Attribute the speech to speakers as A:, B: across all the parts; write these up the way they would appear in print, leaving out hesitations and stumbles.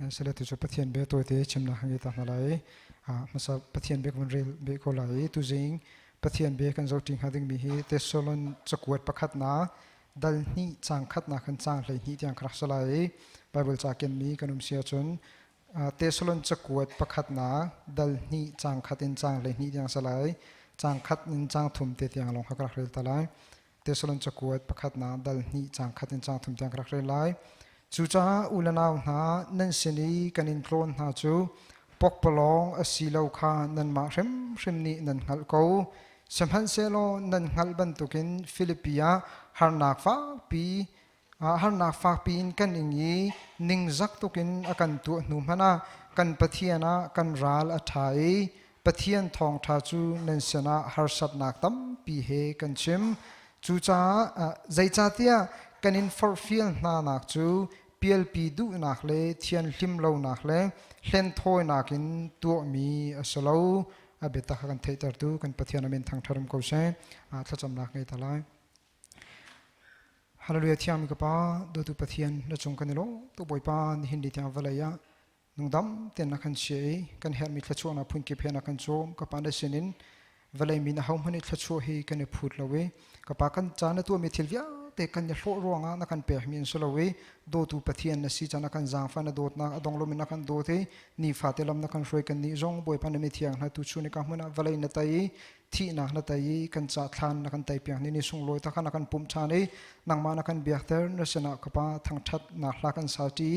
A: Sile tu cu Pathian bia tawite chimnak kan ngei ta hna lai. Hmasa Pathian bia kan rel beh ko lai. Tuzing Pathian bia kan zohṭi hnga dingmi hi Thessalon cakuat pakhatnak dal hnih caang khatnak kan caang 12 tiang ka rak si lai. Bible ca kenmi kan um si ahcun Thessalon cakuat pakhatnak dal hnih caang khat in caang 12 tiang si lai. Caang khat in caang thum te tiang lawng kha ka rak rel ta lai. Thessalon cakuat pakhatnak dal hnih caang khat in caang thum tiang ka rak rel lai. Cucaah u le nau hna, nan sin i kan in tlawn hna cu pokpalawng a si lo kha nanmah hrimhrim nih nan hngalh ko. Sihmanhsehlaw nan hngalh bantukin Filipi ah harnak fakpi harnak fakpi in kan ing i ningzak tukin a kan tuah hnu hmanh ah kan Pathian ah kan ral a ṭha i Pathian thawngṭha cu nan sinah harsatnak tampi he kan chim. Cucaah zeicahtiah kan in forhfial hnanak cu pialpi duhnak le thianhlim lonak le hlenthawinak in tuahmi a si lo. A biatak a kan theihtertu kan Pathian a min thangṭhat um ko seh. Thlacamnak ngei ta lai. Hallelujah thiangmi ka Pa, dawtu Pathian na cung kan i lawm tuk Bawipa nihin ni tiang vawlei ah nungdam tein na kan chia i kan herhmi thluachuahnak phunkip he na kan cawm ka pa na sinin vawlei mi na hohmanh i thluachuah hi kan i phut lo i ka pa kan ca na tuahmi thil vialte kan i hlawh ruangah na kan pekmi an si lo i dawtu Pathian na si caan na kan zaangfah na dawtnak a dong lomi na kan dawt i nifate lam na kan hruai kan nih zong Bawipa na mithiang hna tu chun i ka hmun ah vawlei na tei i thihnak na tei i kan ca thlan na kan tei piak ni ni sunglawi ta kha na kan pumh ṭhan i nangmah na kan biakter na sinah ka pa thangṭhat nak hla kan sa ṭi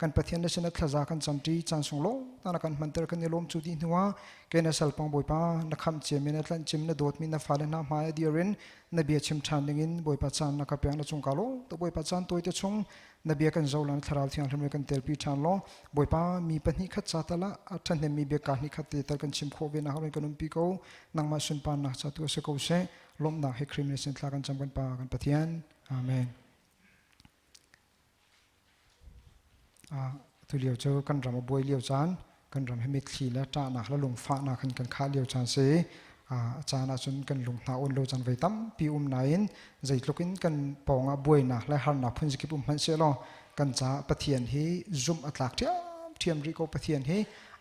A: kan Pathian na sinah thlaza kan cam ṭi caan sunglawi ta na kan hmanter kan i lawm cu dih hnuah ke na salpang Bawipa na khamh ciami na tlanh cim na dawtmi na fale hna hmai a dir in na bia chim ṭhan dingin Bawipa caan na ka pek na cung ka lawm to Bawipa caan tawi te chung na bia kan zolan thlarau thianghlim le kan telpi ṭhan law Bawipa mi pahnih khat ca tal ah a ṭhahnemmi biaka hnih khat te tal kan chim khawh ve nak ron kan umpi ko nangmah sunparnak ca tu a si ko seh lawmhnak he Khrih min sin thla kan cam kan Pa kan Pathian amen tu lio cu kan ram a buai lio caan kan ram hi mitthli le ṭahnak le lungfahnak in kan khah lio caan si a caan ahcun kan lung hna on lo caan voi tampi um nain zeitluk in kan pawng ah buainak le harnak phunzikip um hmanh sehlaw kan caah Pathian hi zumh a tlak ṭhiamṭhiam rih ko Pathian hi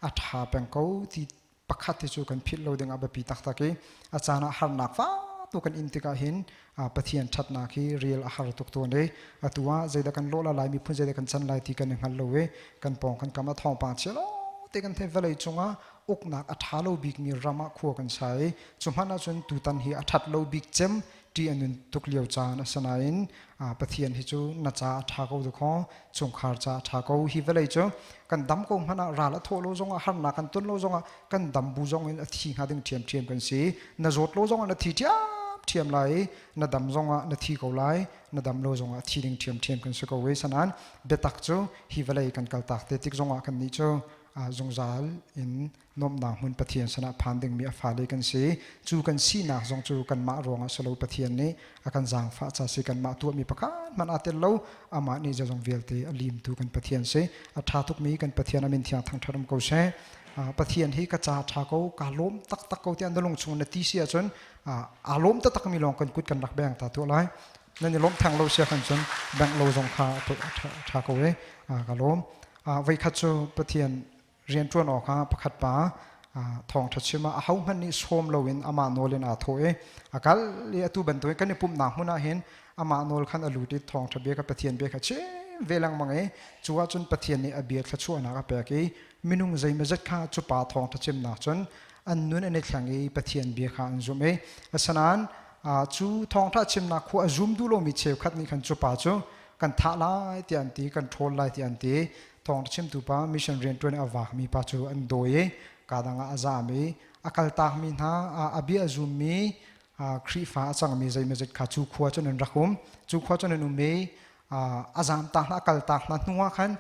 A: a ṭha peng ko ti pakhat hi cu kan philh lo ding ah biapi taktak i a caan ah harnak fak tu kan in tikah hin Pathian ṭhatnak hi rel a har tuk tawn i atu ah zeidah kan lawh la lai miphun zeidah kan can lai ti kan i hngal lo i kan pawng kan kam a thawngpang chia lo te kan thei vawlei cungah uknak a ṭha lo bikmi ram ah khua kan sa i cu hmanh ahcun tutan hi a ṭhat lo bik cem ṭih a nun tuk lio caan a si nain Pathian hi cu na ca a ṭha ko dukhaw chungkhar ca a ṭha ko hi vawlei cu kan dam ko hmanh ah ral a thawh lo zongah harnak kan ton lo zongah kan dam bu zong in a thi hnga ding ṭhiamṭhiam kan si na zawt lo zongah na thi ṭhiamṭhiam lai i na dam zongah na thi ko lai na dam lo zongah thi ding ṭhiamṭhiam kan si ko i sanan biatak cu hi vawlei kan kaltak te tik zongah kan nih cu zungzal in nuamhnak hmun Pathian sinah phan dingmi a fale kan si. Cu kan sinak zong cu kanmah ruangah si lo Pathian nih a kan zaangfah ca si kanmah tuahmi pakhat hmanh aa tel lo amah nih zeizong vialte a limtu kan Pathian si. A ṭha tukmi kan Pathian a min thiang thangṭhat um ko seh. Pathian hi ka ca ṭha ko kaa lawm taktak ko tiah na lung chung na ti si ahcun aa lawm taktakmi lawng kan kut kan rak beng ta tuah lai. Nan i lawmh theng lo sia khan cun bengh lo zong kha a ṭha ko e ka lawm. Voikhat cu Pathian rianṭuan awkah pakhat pa thawngṭha chim ah ahohmanh nih sawm loin amah nawl in aa thawh i a kal i atu bantukin kan i pumhnak hmun ah hin amah nawl khan a lut i thawngṭha bia kha Pathian bia kha chim ve lengmang i cu ahcun Pathian nih a bia thluachuahnak a pek i minung zeimawzat kha cu pa thawngṭha chimnak cun an nun an i thleng i Pathian bia kha an zumh i asinain cu thawngṭha chimnak khu a zum duh lomi cheukhat nih khan cu pa cu kan thah lai tiah an ti kan ṭhawl lai tiah an ti thawngṭha chimtu pa mission rianṭuan a vakmi pa cu an dawi i kadang ah a zam i a kaltakmi hna a bia a zummi Khrihfa a cangmi zeimawzat kha cu khua cun an rak um cu khua cun an um i a zamtak hna a kaltak hna hnuah khan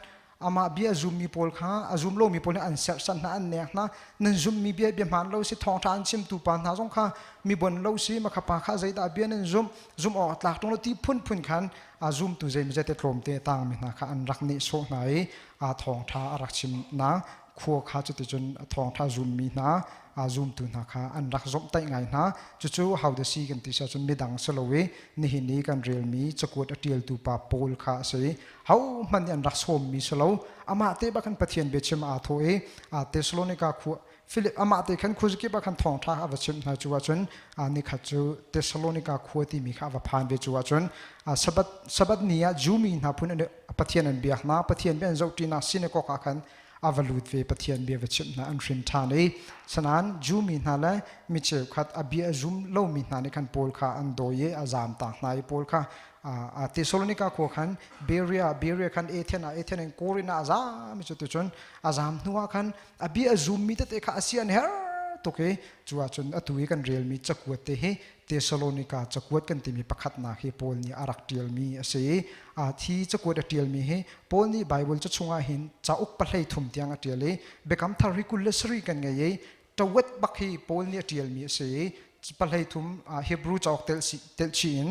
A: amah bia a zummi pawl kha a zum lomi pawl nih an serhsat hna an nek hna nan zummi bia bia hmaan lo si thawngṭha an chimtu pa hna zong kha mi bon lo si makha pa kha zeidah bia nan zum zum awk tlak ṭung lo ti phunphun khan a zumtu zeimawzat te tlawmte a tangmi hna kha an rak nehsawh hna i a thawngṭha a rak chimnak khua kha cuticun thawngṭha zummi hna zumtu hna kha an rak zomhtaih ngai hna. Cucu haudah si kan ti si ahcun midang si lo i nihin i kan relmi cakuat a ṭialtu pa Paul kha a si. Hohmanh nih an rak sawmmi si lo. Amah te bak khan Pathian biachim aa thawh i Thessalonika khua Philip amah te khan khuazakip ah khan thawngṭha a va chimh hna cu ahcun nikhat cu Thessalonika khua timi kha a va phan ve cu ahcun Sabbath Sabbath ni ah Jew mi hna phun Pathian an biak hna Pathian bia an zohṭinak synagogue ah khan a va lut ve Pathian bia va chimh hna an hrin ṭhan i sanan Jew mi hna le mi cheukhat a bia a zum lomi hna nih khan Paul kha an dawi i a zamtak hna i Paul kha Thessalonika khua khan Berea Berea khan Athen ah Athen in Korin ah a zam i cuticun a zam hnu ah khan a bia a zummi tete kha a si an her tuk i cu ahcun atu i kan relmi cakuat te hi Thessalonika cakuat kan timi pakhatnak hi Paul nih a rak ṭialmi a si i a thi cakuat a ṭialmi hi Paul nih Baibal ca chungah hin cauk pahlei thum tiang a ṭial i Biakam Thar hi 27 kan ngei i ṭawet bak hi Paul nih a ṭialmi a si i pahlei thum Hebrew cauk telhchih in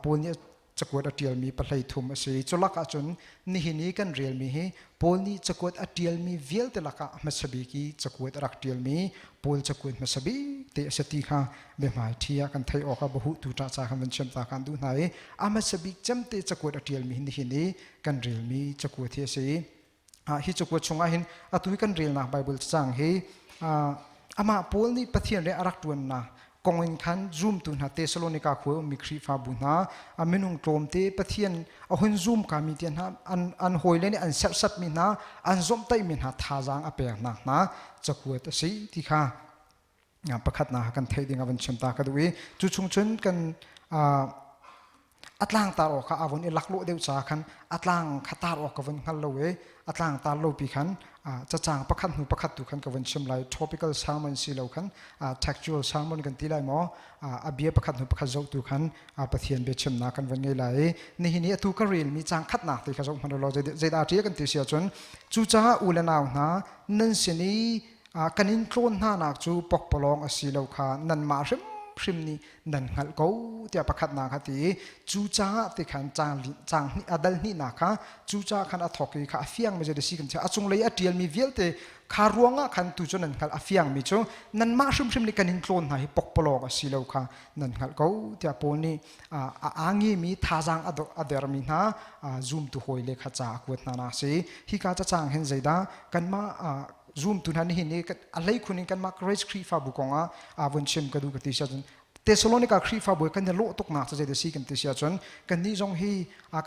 A: Paul nih cakuat a ṭialmi pahlei thum a si. Cu lak ahcun nihin i kan relmi hi Paul nih cakuat a ṭialmi vialte lakah hmasa bik i cakuat a rak ṭialmi Paul cakuat hmasa bik te a si ti kha biahmaiṭhi ah kan theih awk ah bahuhtu ṭah ca kan van chim ta kan duh hna i a hmasa bik cemte cakuat a ṭialmi hi nihin i kan relmi cakuat hi a si. Hi cakuat chungah hin atu i kan relnak Baibal cacang hi amah Paul nih Pathian rian a rak ṭuannak kong in khan zumtu hna Thessalonika khua ummi Khrihfabu hna a minung tlawmte Pathian a hun zum kami te hna an an hawile nih an serhsatmi hna an zomhtaihmi hna thazaang a peknak hna cakuat a si ti kha pakhatnak kan theih ding a van chim ta ka duh i cu chung cun kan a tlang tar awk kha a vun i laklawh deuh ca khan a tlang kha tar awk ka vun hngal lo i a tlang tar lo pi khan cacang pakhat hnu pakhat tu khan ka vun chim lai topical sermon si lo khan textual sermon kan ti lai maw a bia pakhat hnu pakhat zoh tu khan Pathian bia chimnak kan vun ngei lai i nihin i atu ka relmi cang khatnak te kha zoh hmanh law zeidah ṭial kan ti si ahcun cucaah u le nau hna nan sin i kan in tlawn hnanak cu pokpalawng a si lo kha nanmah hrimhrim nih nan hngalh ko tiah pakhatnak kha ti i cucaah ti khan caang caang hnih a dal hnihnak kha cucaah khan a thawk i kha a fiangmi cu si kan a cunglei a ṭialmi vialte kha ruangah khan tu cu nan hngalh a fiangmi cu nanmah hrimhrim nih kan in tlawn hna hi pokpalawng a si lo kha nan hngalh ko tiah Paul nih a angimi thazaang a dermi hna zumtu hawile kha ca a kuat hna nak si hika cacang hin zeidah kanmah zumtu hna nihin i a hleikhun in kanmah Grace Khrihfabu kong ah aa vun chim ka duh ka ti si ahcun Thessalonica Khrihfabu kan i lawh tuknak cu zeidah si kan ti si ahcun kannih zong hi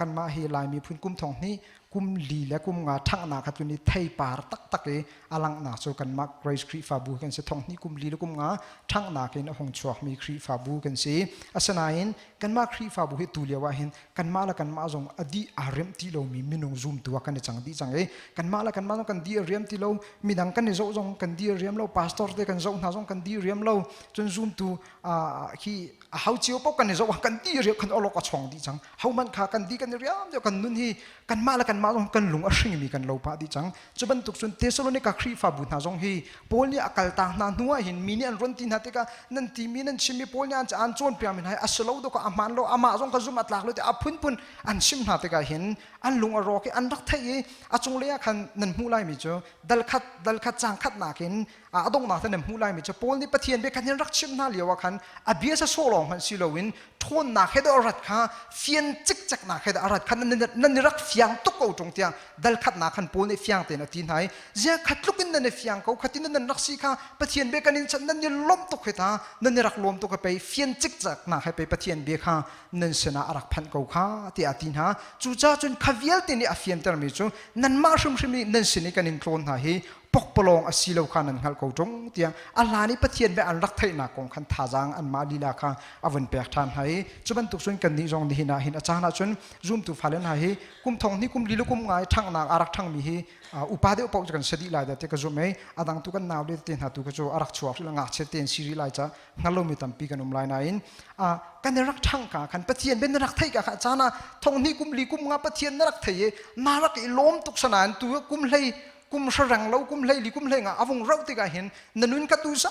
A: kanmah hi Lai miphun kum thong hnih kum li le kum nga ṭhanghnak kha tun i theipar taktak i a langhnak cu kanmah Grace Khrihfabu kan si thong hnih kum li le kum nga ṭhanghnak in a hung chuakmi Khrihfabu kan si asinain kanmah Khrihfabu hi tu lio ah hin kanmah le kanmah zong a dih aa riamh ti lomi minung zumtu ah kan i cang dih cang i kanmah le kanmah zong kan di a riam ti lo midang kan i zoh zong kan di a riam lo pastor te kan zoh hna zong kan di riam lo cun zumtu khi a hau cio paoh kan i zoh kan di riam kan olok a chong dih cang hohmanh kha kan di kan i riam deuh kan nun hi kanmah le kanmah zong kan lung a hringmi kan lo pah dih cang cu bantuk cun Thessalonica Khrihfabu hna zong hi Paul nih a kaltak hna hnu ah hin mi nih an run ti hna tikah nan timi nan chimmi Paul nih an an cawnpiakmi hna hi a si lo dawk a hmaan lo amah zong ka zum a tlak lo ti a phunphun an chim hna tikah hin an lung a rawk i an rak theih i a cunglei ah khan nan hmuh laimi cu dal khat dal khat cang khat nakin a donghnak te nan hmuh laimi cu Paul nih Pathian bia khan hin rak chimh hna lio ah khan a bia sa sawh lawng hmanh si loin ṭhawnnak he dah a rat kha fian cikceknak he dah a rat kha nan i rak fiang tuk ko ṭung tiang dal khatnak khan Paul nih fiang tein a ti hna i zia khat tluk in nan i fiang ko khatin nan rak si kha Pathian bia kan in chan nan i lawmh tuk hi ta nan i rak lawm tuk pei fian cikceknak he pei Pathian bia kha nan sinah a rak phanh ko kha tiah a ti hna cucaah cun kha vialte nih a fiantermi cu nanmah hrimhrim nih nan sin i kan in tlawn hna hi pokpalawng a si lo kha nan hngalh ko ṭung tiah a hlan i Pathian bia an rak theihnak kong khan thazaang anmah lila kha a vun pek ṭhan hna i cu bantuk cun kannih zong nihin ah hin a caan ah cun zumtu fale hna hi kum thong hnih kum li le kum nga i ṭhanghnak a rak ṭhangmi hi upa deuh paoh cu kan si dih lai dah ti ka zumh i a dang tu kan nau le te hna tu kha cu a rak chuak rih ngakchia te an si rih lai ca hngal lomi tampi kan um lai nain kan i rak ṭhang ka khan Pathian bia na rak theih ka kha caan ah thong hnih kum li kum nga Pathian na rak thei i na rak i lawm tuk sanain tu kum hlei kum hra lo kum hlei li kum hlei nga avung rauh tikah hin na nun ka tu za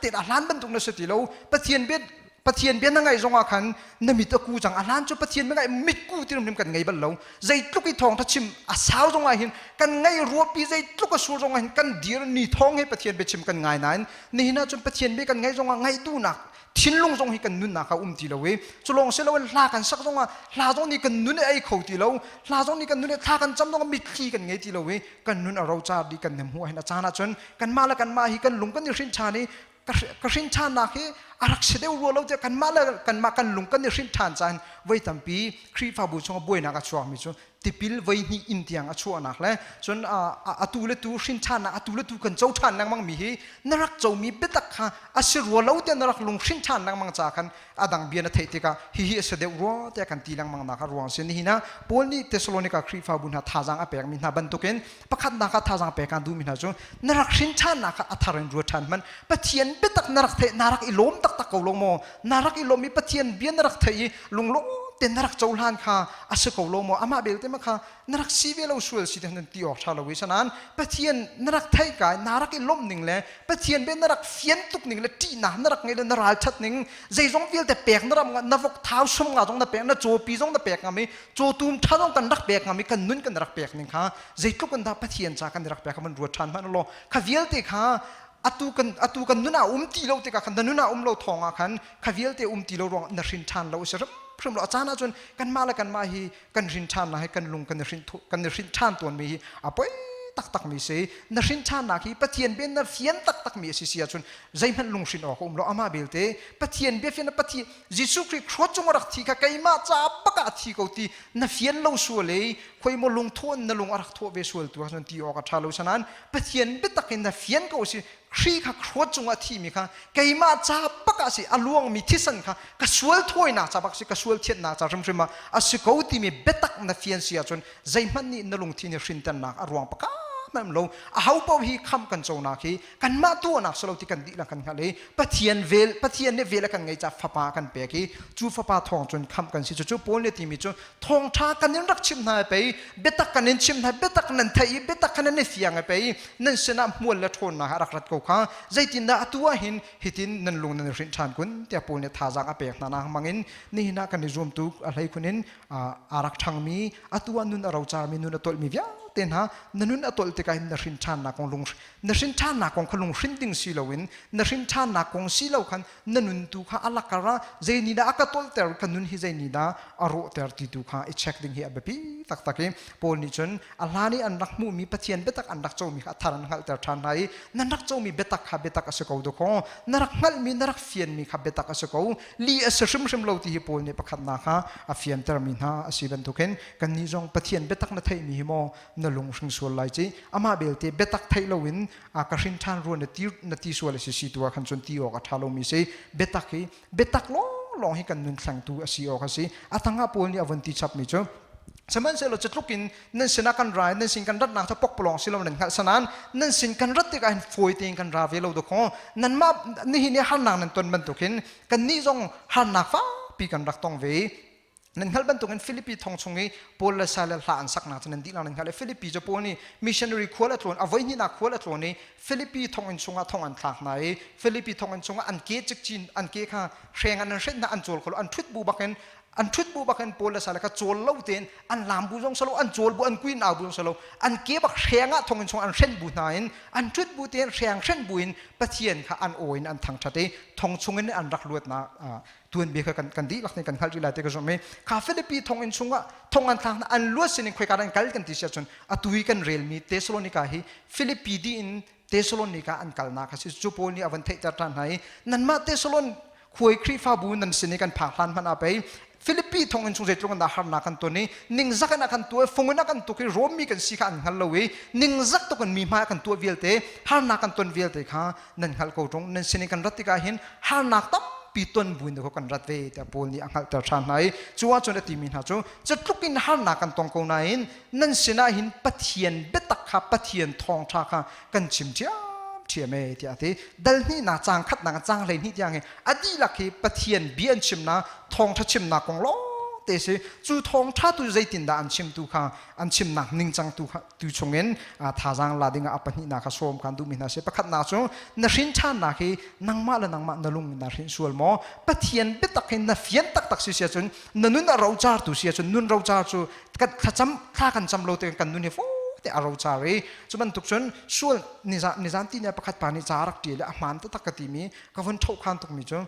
A: te a hlan bantuk na si ti lo Pathian bia. Pathian bia na ngaih zongah khan na mit a ku cang. A hlan cu Pathian bia ngaih mitku ti hrim kan ngei bal lo. Zeitluk i thawngtha chim a sau zongah hin kan ngaih ruahpi zeitluk a sur zongah hin kan dir ni thawng he Pathian bia chim kan ngai nain nihin ah cun Pathian bia kan ngaih zongah ngaih duhnak thinlung zong hi kan nunnak ah um ti lo i cu lawng si loin hla kan sak zongah hla zong nih kan nun i ei kho ti lo hla zong nih kan nun i thla kan cam zongah mitthli kan ngei ti lo i kan nun a rocar dih kan nem hmuh hin a caan ah cun kanmah le kanmah hi kan lung kan i hrin ṭhan i ka hrin ṭhannak hi a rak si deuh rua lo tiah kanmah le kanmah kan lung kan i hrin ṭhan caan voi tampi Khrihfabu chungah buainak a chuakmi cu tipil voi hnih in tiang a chuahnak le cun atu le tu hrin ṭhannak atu le tu kan co ṭhan lengmang mi hi na rak comi biatak kha a si rua lo tiah na rak lung hrin ṭhan lengmang ca khan a dang bia na theih tikah hihi a si deuh rua tiah kan ti lengmang nak a ruang si. Nihin ah Paul nih Thessalonica Khrihfabu hna thazaang a pekmi hna bantukin pakhatnak ah thazaang pek aan duhmi hna cu na rak hrin ṭhannak kha a thar in ruat ṭhan hmanh. Pathian biatak na rak theih na rak i lawm taktak ko lo maw? Na rak i lawm i Pathian bia na rak theih i lunglawm tein na rak cohlan kha a si ko lo maw? Amah belte ma kha na rak si ve lo sual si nan ti awk ṭha lo i sanan Pathian na rak theih ka na rak i lawmh ning le Pathian bia na rak fian tuk ning le ṭihnak na rak ngei le na ralṭhat ning zeizong vialte pek na ram na vok thau sum nga zong na pek na cawpi zong na pek ngam i cawtum ṭha zong kan rak pek ngam i kan nun kan rak pek ning kha zeitluk in dah Pathian ca kan rak pek kha van ruat ṭhan hmanh law kha vialte kha atu kan atu kan nun ah um ti lo tikah khan na nun ah um lo thawng ah khan kha vialte um ti lo ruang na hrin ṭhan lo si hrimhrim lo. A caan ahcun kanmah le kanmah hi kan hrin ṭhan hi kan lung kan i hrin kan i hrin ṭhan tawnmi hi a poi taktak mi si. Na hrin ṭhannak hi Pathian bia na fian taktak mi a si si ahcun zeihmanh lunghrin awk a um lo. Amah belte Pathian bia fian Pathian Jesuh Khrih cross cung a rak thi kha keimah ca bak ah a thi ko ti na fian lo sual i khoi maw lungthawh na lung a rak thawh ve sual tu ahcun ti awk a ṭha lo. Sanan Pathian biatak in na fian ko si Khrih kha cross cungah a thimi kha keimah ca bak ah si, a luangmi thisen kha ka sual thawinak ca bak si, ka sual thianhnak ca hrimhrim ah a si ko timi biatak na fian si ahcun zeihmanh nih na lungthin hi hrinternak a ruang pakhat hmanh lo. Aho paoh hi khamh kan conak hi kanmah tuahnak si lo ti kan dihlak kan hngalh i Pathian vel Pathian nih vel a kan ngei ca fapa kan pek i cu fapa thawng cun khamh kan si. Cucu Paul nih timi cu thawngṭha kan in rak chimh hna pei, biatak kan in chimh hna, biatak nan theih i biatak kha nan i fiang pei, nan sinah hmual le ṭhawnnak a rak rat ko kha zeitindah atu ah hin hitin nan lung nan i hrinh ṭhan kun tiah Paul nih thazaang a pek hna nak hmangin nihin ah kan i zuam tuk. A hleikhun in aa rak ṭhangmi, atu ah nun a rocarmi, nun a tolhmi vialte hna, na nun a tolh tikah hin na hrin ṭhannak kong lung na hrin ṭhannak kong kha lung hrin ding si loin na hrin ṭhannak kong si lo khan na nun tu kha a lakar ah zei nih dah a ka tolter, ka nun hi zei nih dah a rawhter ti tu kha i check ding hi a biapi taktak i Paul nih cun a hlan i an rak hmuhmi Pathian biatak an rak comi kha a thar an hngalhter ṭhan hna i nan rak comi biatak kha biatak a si ko dakaw, na rak hngalhmi na rak fianmi kha biatak a si ko, li a si hrimhrim lo ti hi Paul nih pakhatnak kha a fiantermi hna a si bantukin kannih zong Pathian biatak na theihmi hi maw na lung hring sual lai ci. Amah belte biatak theih loin a ka hrin ṭhan rua na ti na ti sual a si si tu ah khan cun ti awk a ṭha lomi si. Biatak hi biatak lawnglawng hi kan nun thlengtu a si awk a si. A tangah Paul nih a vun ti chapmi cu sihmanhsehlaw cutluk in nan sinah kan ra i nan sin kan ratnak cu pokpalawng si lo nan hngalh sanan nan sin kan rat tikah hin fawi tein kan ra ve lo dakaw. Nanmah nihin i harnak nan ton bantukin kannih zong harnak fakpi kan rak tong ve. Nan hngalh bantukin Filipi thong chung i Paul le Silas hla an saknak cu nan dihlak nan hngalh i Filipi cu Paul nih missionary khual a tlawn a voihnihnak khual a tlawn i Filipi thonginn chungah thong an thlak hna i Filipi thonginn chungah an ke cikcin an ke kha hreng an hrenh hna, an cawl kho lo. An ṭhut bu bakin an ṭhut bu bakin Paul le Silas kha cawl lo tein an lam bu zong salo an cawl bu an kuin au bu zong salo an ke bak hreng ah thonginn chung an hrenh bu hna in an ṭhut bu tein hreng hrenh bu in Pathian kha an aw in an thangṭhat i thong chungin an rak luatnak tuanbia kha kan kan dihlak nih kan hngalh rih lai ti ka zumh i kha Filipi thonginn chungah thong an thlak an luat sinin khoika an kal kan ti si ahcun atu i kan relmi Thessalonica hi Filipi dih in Thessalonica an kalnak a si. Cu Paul nih a van theihter ṭhan hna i nanmah Thessalon khuai Khrihfabu nan sin i kan phak hlan hmanh ah pei Filipi thonginn chung zeitluk in dah harnak kan ton i ningzak in a kan tuah, fung in a kan tuk i Rom mi kan si kha an hngal lo i ningzak tuk in mi hmai a kan tuah vialte, harnak kan ton vialte kha nan hngalh ko ṭung. Nan sin i kan rat tikah hin harnak tampi ton buin dakaw kan rat ve tiah Paul nih a hngalhter ṭhan hna i cu ahcun a timi hna cu cutluk in harnak kan tong ko nain nan sinah hin Pathian biatak kha, Pathian thawngṭha kha kan chim ṭhiamṭhiam e tiah a ti. Dal hnihnak caang khatnak caang 12 tiang hi a dihlak hi Pathian bia an chimnak, thawngṭha chimnak kong lawng. te si. Cu thawngṭha tu zeitindah an chim tu kha an chimnak ningcang tu kha tu chungin thazaang la dingah a pahnihnak kha sawm kan duhmi hna si. Pakhatnak cu na hrin ṭhannak hi nangmah le nangmah na lung na hrin sual maw? Pathian biatak hi na fian taktak si sia cun na nun a rocar tu si ahcun nun rocar cu kan thlacam thla kan cam lo te kan nun hi fo te a rocar i cu bantuk cun sual nizan nizan ti ne pakhat pa nih ca rak ṭial i a hmaan taktak ka timi ka vun ṭhohkhan tukmi cu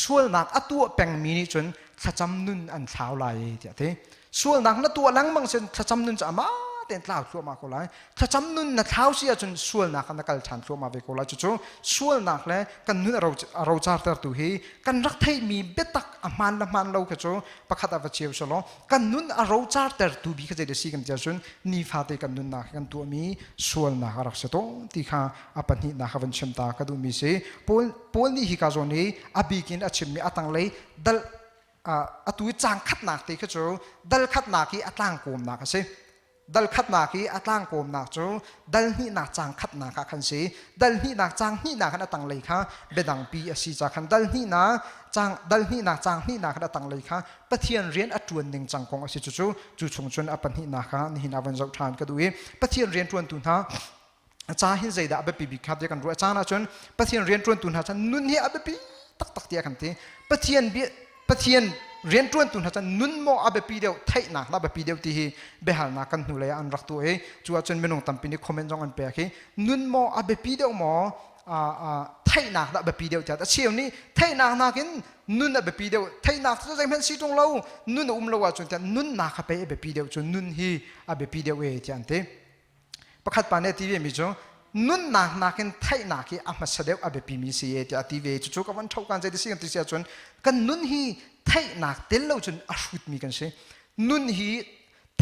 A: sualnak a tuah pengmi nih cun thlacam nun an thlau lai tiah ti. Sualnak na tuah lengmang sin thlacam nun cu amah tein tlau thluahmah ko lai. Thlacam nun na thlau si ahcun sualnak ah na kal ṭhan thluahmah ve ko lai. Cucu sualnak le kan nun a rocartertu hi kan rak theihmi biatak a hmaan le hmaan lo kha cu pakhat ah va cheu selaw kan nun a rocartertu bi kha zei da si kan ti ahcun nifate kan nunnak kan tuahmi sualnak a rak si tawn ti kha a pahnihnak a van chim ta ka duhmi si. Paul Paul nih hi ka zawn hi a bik in a chimmi a tanglei dal atu i caang khatnak te kha cu dal khatnak hi a tlangkawmnak a si. Dal khatnak hi a tlangkawmnak cu dal hnihnak caang khatnak ah khan si. Dal hnihnak caang hnihnak khan a tanglei kha biadangpi a si ca khan dal hnihnak caang dal hnihnak caang hnihnak khan a tanglei kha Pathian rian a ṭuan ning cang kong a si. Cucu cu chung cun a pahnihnak kha nihin ah van zoh ṭhan ka duh i Pathian rian ṭuantu hna ca hin zeidah a biapi bik kha tiah kan ruah caan ahcun Pathian rianṭuantu hna cun nun hi a biapi taktak tiah kan ti. Pathian bia Pathian rianṭuantu hna cun nun maw a biapi deuh theihnak dah biapi deuh ti hi biahalnak kan hnulei ah an rak tuah i cu ahcun minung tampi nih comment zong an pek i nun maw a biapi deuh maw theihnak dah biapi deuh tiah a cheu nih theihnak nakin nun a biapi deuh theihnak cu zeihmanh si ṭung lo nun a um lo ahcun tiah nunnak kha pei a biapi deuh cu nun hi a biapi deuh e tiah an ti. Pakhat pa nih a ti vemi cu nunnak nakin theihnak hi a hmasa deuh a biapimi si e tiah a ti ve. Cucu ka van ṭhohkan zei ti si kan ti si ahcun kan nun hi theihnak tel lo cun a hrutmi kan si. Nun hi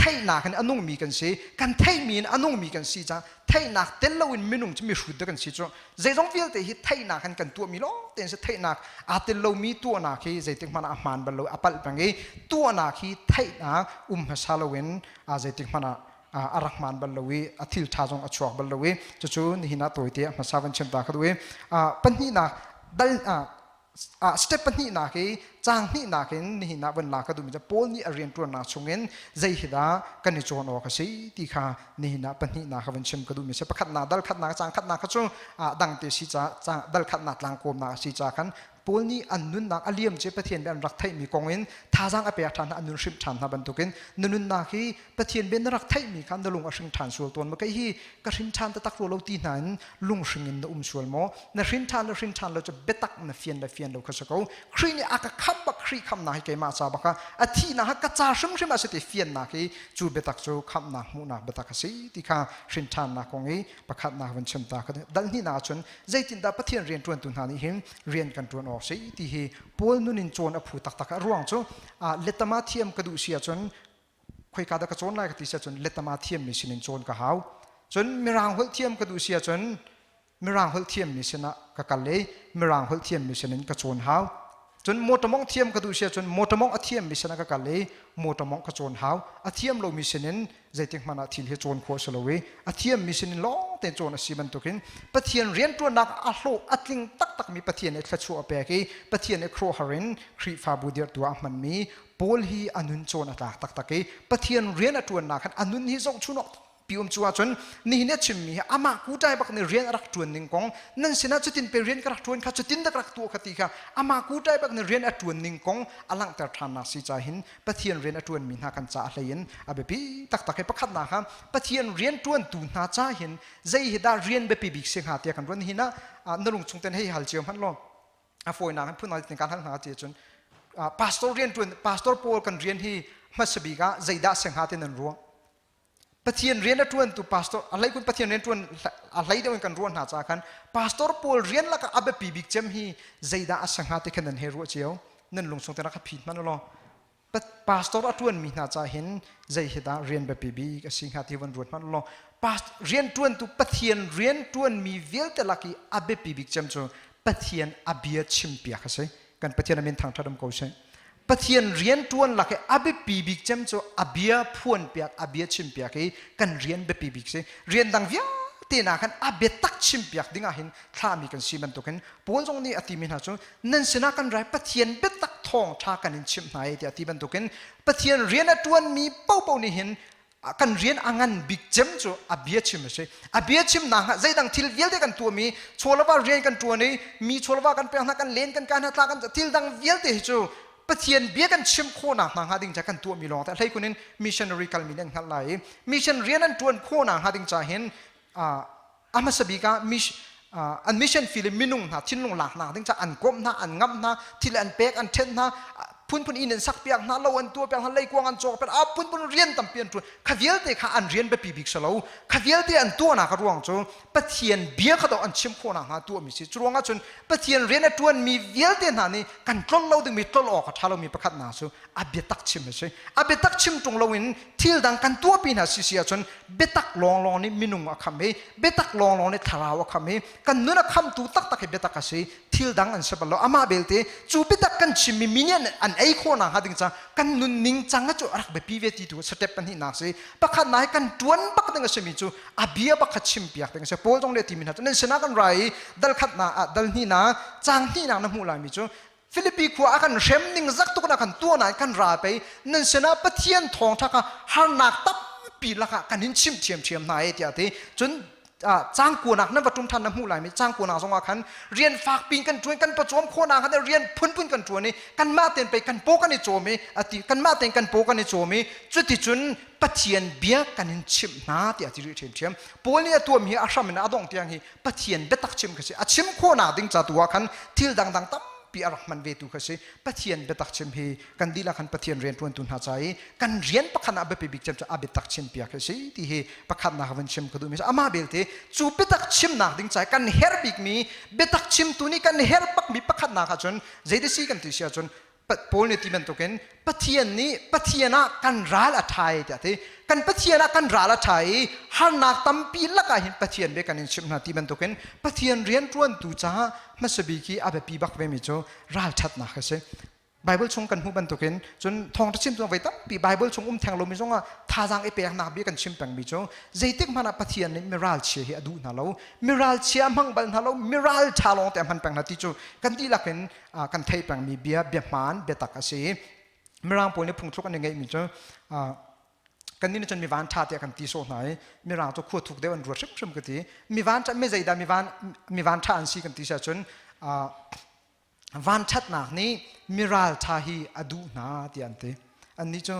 A: theihnak in a nungmi kan si. Kan theihmi in a nungmi kan si caah theihnak tel loin minung cu mihrut dah kan si cu. Zeizong vialte hi theihnak in kan tuahmi lawng tein si theihnak aa tel lomi tuahnak hi zeitik hmanh ah a hmaan bal lo a palh peng i tuahnak hi theihnak um hmasa loin zeitik hmanh ah a rak hmaan bal lo i a thil ṭha zong a chuak bal lo i cucu nihin ah tawite a hmasa van chim ta ka duh i pahnihnak dal step pahnihnak i caang hnihnak in nihin ah van la ka duhmi cu Paul nih a rianṭuannak chungin zei hi dah kan i cawn awk a si ti kha nihin ah pahnihnak ka van chim ka duhmi si. Pakhatnak dal khatnak caang khatnak kha cu dangte si ca dal khatnak tlangkawmnak a si ca khan Paul nih an nunnak a liam cu Pathian bia an rak theihmi kong in thazaang a pek ṭhan hna, an nun hrimh ṭhan hna bantukin na nunnak hi Pathian bia na rak theihmi kha na lung a hring ṭhan sual tawn maw? Kei hi ka hrin ṭhan taktak rua lo ti hna in lunghring in na um sual maw? Na hrin ṭhan le hrin ṭhan lo cu biatak na fian le fian lo kha si ko. Khrih nih a ka khamh bak Khrih khamhnak hi keimah ca bak ah a thihnak kha ka ca hrimhrim ah si ti fiannak hi cu biatak cu khamhnak hmuhnak biatak a si ti kha hrin ṭhannak kong i pakhatnak van chim ta ka dal hnihnak ahcun zeitindah Pathian rianṭuantu hna nih hin rian kan ṭuan awk si ti hi Paul nun in cawn a phu taktak. A ruang cu letama thiam ka duh si ahcun khoika dah ka cawn lai ka ti si ahcun letama thiammi sinin cawn ka hau. Cun mirang holh thiam ka duh si ahcun mirang holh thiammi sinah ka kal i mirang holh thiammi sinin ka cawn hau. Cun motor mawngh thiam ka duh si ahcun motor mawngh a thiammi sinah ka kal i motor mawngh ka cawn hau. A thiam lomi sinin zeitik hmanh ah thil hi cawn khawh a si lo i a thiammi sinin lawng tein cawn a si bantukin Pathian rianṭuannak a hlawh a tling taktakmi Pathian nih thluachuah a pek i Pathian nih khuaruahhar in Khrihfabu dirhtu ah a hmanmi Paul hi a nun cawn a tlak taktak i Pathian rian a ṭuannak khan a nun hi zohchun awk pi um cu ahcun nihin a chimmi hi amah kutai bak nih rian a rak ṭuan ning kong nan sinah cutin pe rian ka rak ṭuan kha cutin dak rak tuah kha ti kha amah kutai bak nih rian a ṭuan ning kong a langhter ṭhannak si ca hin Pathian rian a ṭuanmi hna kan ca a hlei in a biapi taktak hi pakhatnak ah Pathian rian ṭuantu hna ca hin zei hi dah rian biapi bik si hnga tiah kan ruan hin ah na lung chung ten hei hal cio hmanh law a fawinak in phun tin kan hal hna ti cun pastor rian ṭuan pastor pawl kan rian hi hmasa bik ah zeidah si hnga ti nan ruah Pathian rian a ṭuantu pastor a hleikun Pathian rian ṭuan a hlei deuh in kan ruah hna caah khan pastor pawl rian lakah a biapi bik cem hi zeidah a si hnga ti khan nan hei ruah cio nan lung chung te rak phit hmanh law pastor a ṭuanmi hna caah hin zei hi dah rian biapi bik a si hnga ti van ruat hmanh law rian ṭuantu Pathian rian ṭuanmi vialte lak i a biapi bik cem cu Pathian a bia chimpiak a si kan Pathian a min thangṭhat um ko seh Pathian rian ṭuan lak i a biapi bik cem cu a bia phuanpiak, a bia chimpiak i kan rian biapi bik si. Rian dang vialte na khan a biatak chimpiak ding ah hin thlahmi kan si bantukin Paul zong nih a timi hna cu nan sinah kan rai Pathian biatak. thawngṭha kan in chimh hna i tiah ti bantukin Pathian rian a ṭuanmi paohpaoh nih hin kan rian a ngan bik cem cu a bia chim a si. A bia chimnak ah zeidang thil vialte kan tuahmi chawlava rian kan ṭuan i mi chawlava kan pek hna kan len kan kai hna tla kan thil dang vialte hi cu Pathian bia kan chim khawhnak hna hnga ding ca kan tuahmi lawng te hleikun in missionary kalmi nih an hngalh lai i mission rian an ṭuan khawhnak hnga ding ca hin a hmasa bik ah an mission field in minung hna thinlung laknak ding ca an komh hna an ngamh hna thil an pek an ṭhenh hna phunphun inn an sak piak hna lo an tuah piak hna leikuang an cawk piak a phunphun rian tampi an ṭuan kha vialte kha an rian biapi bik si lo kha vialte an tuahnak a ruang cu Pathian bia kha dawh an chim khawhnak hnga tuahmi si cu ruangah cun Pathian rian a ṭuanmi vialte hna nih kan tlol lo dingmi tlol awk a ṭha lomi pakhat hna cu a biatak chim a si. A biatak chim ṭung loin thil dang kan tuahpi hna si si ahcun biatak lawnglawng nih minung a kham i biatak lawnglawng nih thlarau a kham i kan nun a khamtu taktak hi biatak a si. Thil dang an si bal lo. Amah belte cu biatak kan chimmi mi nih an ei khawhnak hnga ding ca kan nun ning cang cu a rak biapi ve ti tu step pahnihnak si. Pakhatnak hi kan ṭuan bak ding a simi cu a bia bak kha chimpiak ding a si. Paul zong nih a timi hna cu nan sinah kan ra i dal khatnak ah dal hnihnak caang hnihnak na hmuh laimi cu Filipi khua a kan hrem ning zak tuk na kan tuah nain kan ra pei nan sinah Pathian thawngṭha kha harnak tampi lakah kan in chimh ṭhiamṭhiam hna e tiah ti cun cang kuanak nan va ṭum ṭhan na hmuh laimi cang kuanak zongah khan rian fakpi in kan ṭuan kan pawcawm khawhnak khan rian phunphun kan ṭuan i kanmah tein pei kan paw kan i cawm i ati kanmah tein kan paw kan i cawm i cuticun Pathian bia kan in chimh hna tiah ti rih ṭhiamṭhiam Paul nih a tuam hi a hram in a dongh tiang hi Pathian biatak chim kha si a chim khawhnak ding ca tu ah khan thil dangdang tampi a rak hman ve tu kha si Pathian biatak chim hi kan dihlak khan Pathian rian ṭuantu hna ca i kan rian pakhat ah biapi bik cem cu a biatak chim piak hi si ti hi pakhatnak van chim ka duhmi amah belte cu biatak chimnak ding ca i kan herh bikmi biatak chimtu nih kan herh bakmi pakhatnak ahcun zeiti si kan ti si ahcun Paul nih ti bantukin Pathian nih Pathian ah kan ral a ṭha i tiah ti kan Pathian ah kan ral a ṭha i harnak tampi lakah hin Pathian bia kan in chimh hna ti bantukin Pathian rianṭuantu caah hmasa bik hi a biapi bak vemi cu ralṭhatnak a si. Bible chung kan hmuh bantukin cun thawngṭha chimtu voi tampi Bible chung um theng lomi zongah thazaang i peknak bia kan chim pengmi cu zeitik hmanh ah Pathian nih miralchia hi a duh hna lo miralchia a hmang bal hna lo miral ṭha lawng te a hman peng hna ti cu kan dihlak in kan theih pengmi bia bia hmaan biatak a si mirang pawl nih phungthluk an i ngeihmi cu kan nih cun mi van ṭha tiah kan ti sawh hna i mirang cu khua thuk deuh an ruat hrimhrim ka ti mi van ṭha mi zeidah mi van mi van ṭha an si kan ti si ahcun van ṭhatnak nih miral ṭha hi a duh hna tiah an ti annih cu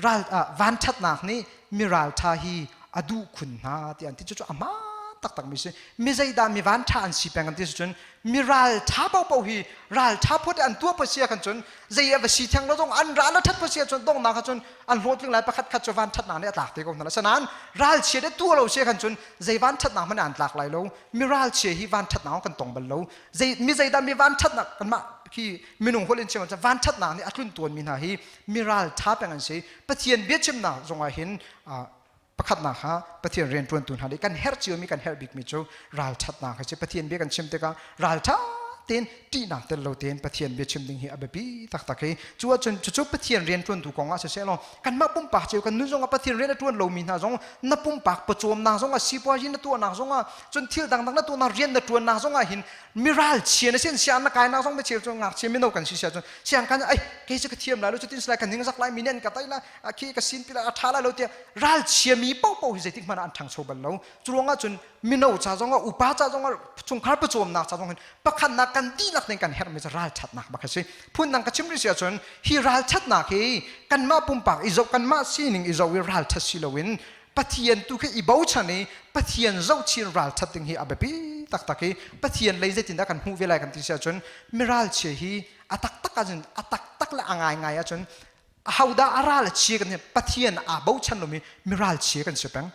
A: ral van ṭhatnak nih miral ṭha hi a duh khun hna tiah an ti cucu a hmaan taktak mi si mi zeidah mi van ṭha an si peng an ti cun mi ral ṭha paohpaoh hi ral ṭha phut an tuah phasia kan cun zei a va si theng lo zong an ral a ṭhat phasia cun donghnak ah cun an hlawhtling lai pakhat khat cu van ṭhatnak nih a tlak te ko hna la sanan ral chia de tuah lo sia kan cun zei van ṭhatnak hmanh an tlak lai lo mi ral chia hi van ṭhatnak kan tong bal lo zei mi zeidah mi van ṭhatnak kanmah khi minung holh in chim ah van ṭhatnak nih a tlun tawnmi hna hi mi ral ṭha peng an si Pathian biachimnak zongah hin pakhatnak kha Pathian rianṭuantu hna nih kan herh ciomi kan herh bikmi cu ralṭhatnak a si Pathian bia kan chim tikah ralṭha tein ṭihnak tel lo tein Pathian bia chim ding hi a biapi taktak hi cu ahcun cucu Pathian rianṭuantu kong ah siseh law kanmah pumpak cio kan nun zongah Pathian rian a ṭuan lomi hna zong na pumpak pawcawmnak zongah sipuazi na tuahnak zongah cun thil dangdang na tuahnak rian na ṭuannak zongah hin miral chia na sin siang na kainak zong micheu cu ngakchia mino kan si sia cun siang kan ai kei cu ka thiam lai lo cutin silai ka ning zak lai mi nih an ka tai la a khi ka sin pi lai a tha lai lo tiah ral chia mi paohpaoh hi zeitik hmanh ah an ṭhangcho bal lo cu ruangah cun mino ca zongah upa ca zongah chungkhar pawcawmnak ca zong hin pakhatnak kan dihlak tein kan herhmi cu ralṭhatnak bak a si phundang ka chim rih si ahcun hi ralṭhatnak hi kanmah pumpak i zoh kanmah sining i zoh i ralṭhat si loin Pathian tu khi i bochan i Pathian zohchin ralṭhat ding hi a biapi taktak i Pathian lei zeitindah kan hmuh ve lai kan ti si ahcun miralchia hi a taktak ahcun a taktak le a ngaingai ahcun ahodah a ral a chia kan Pathian aa bochan lomi miralchia kan si peng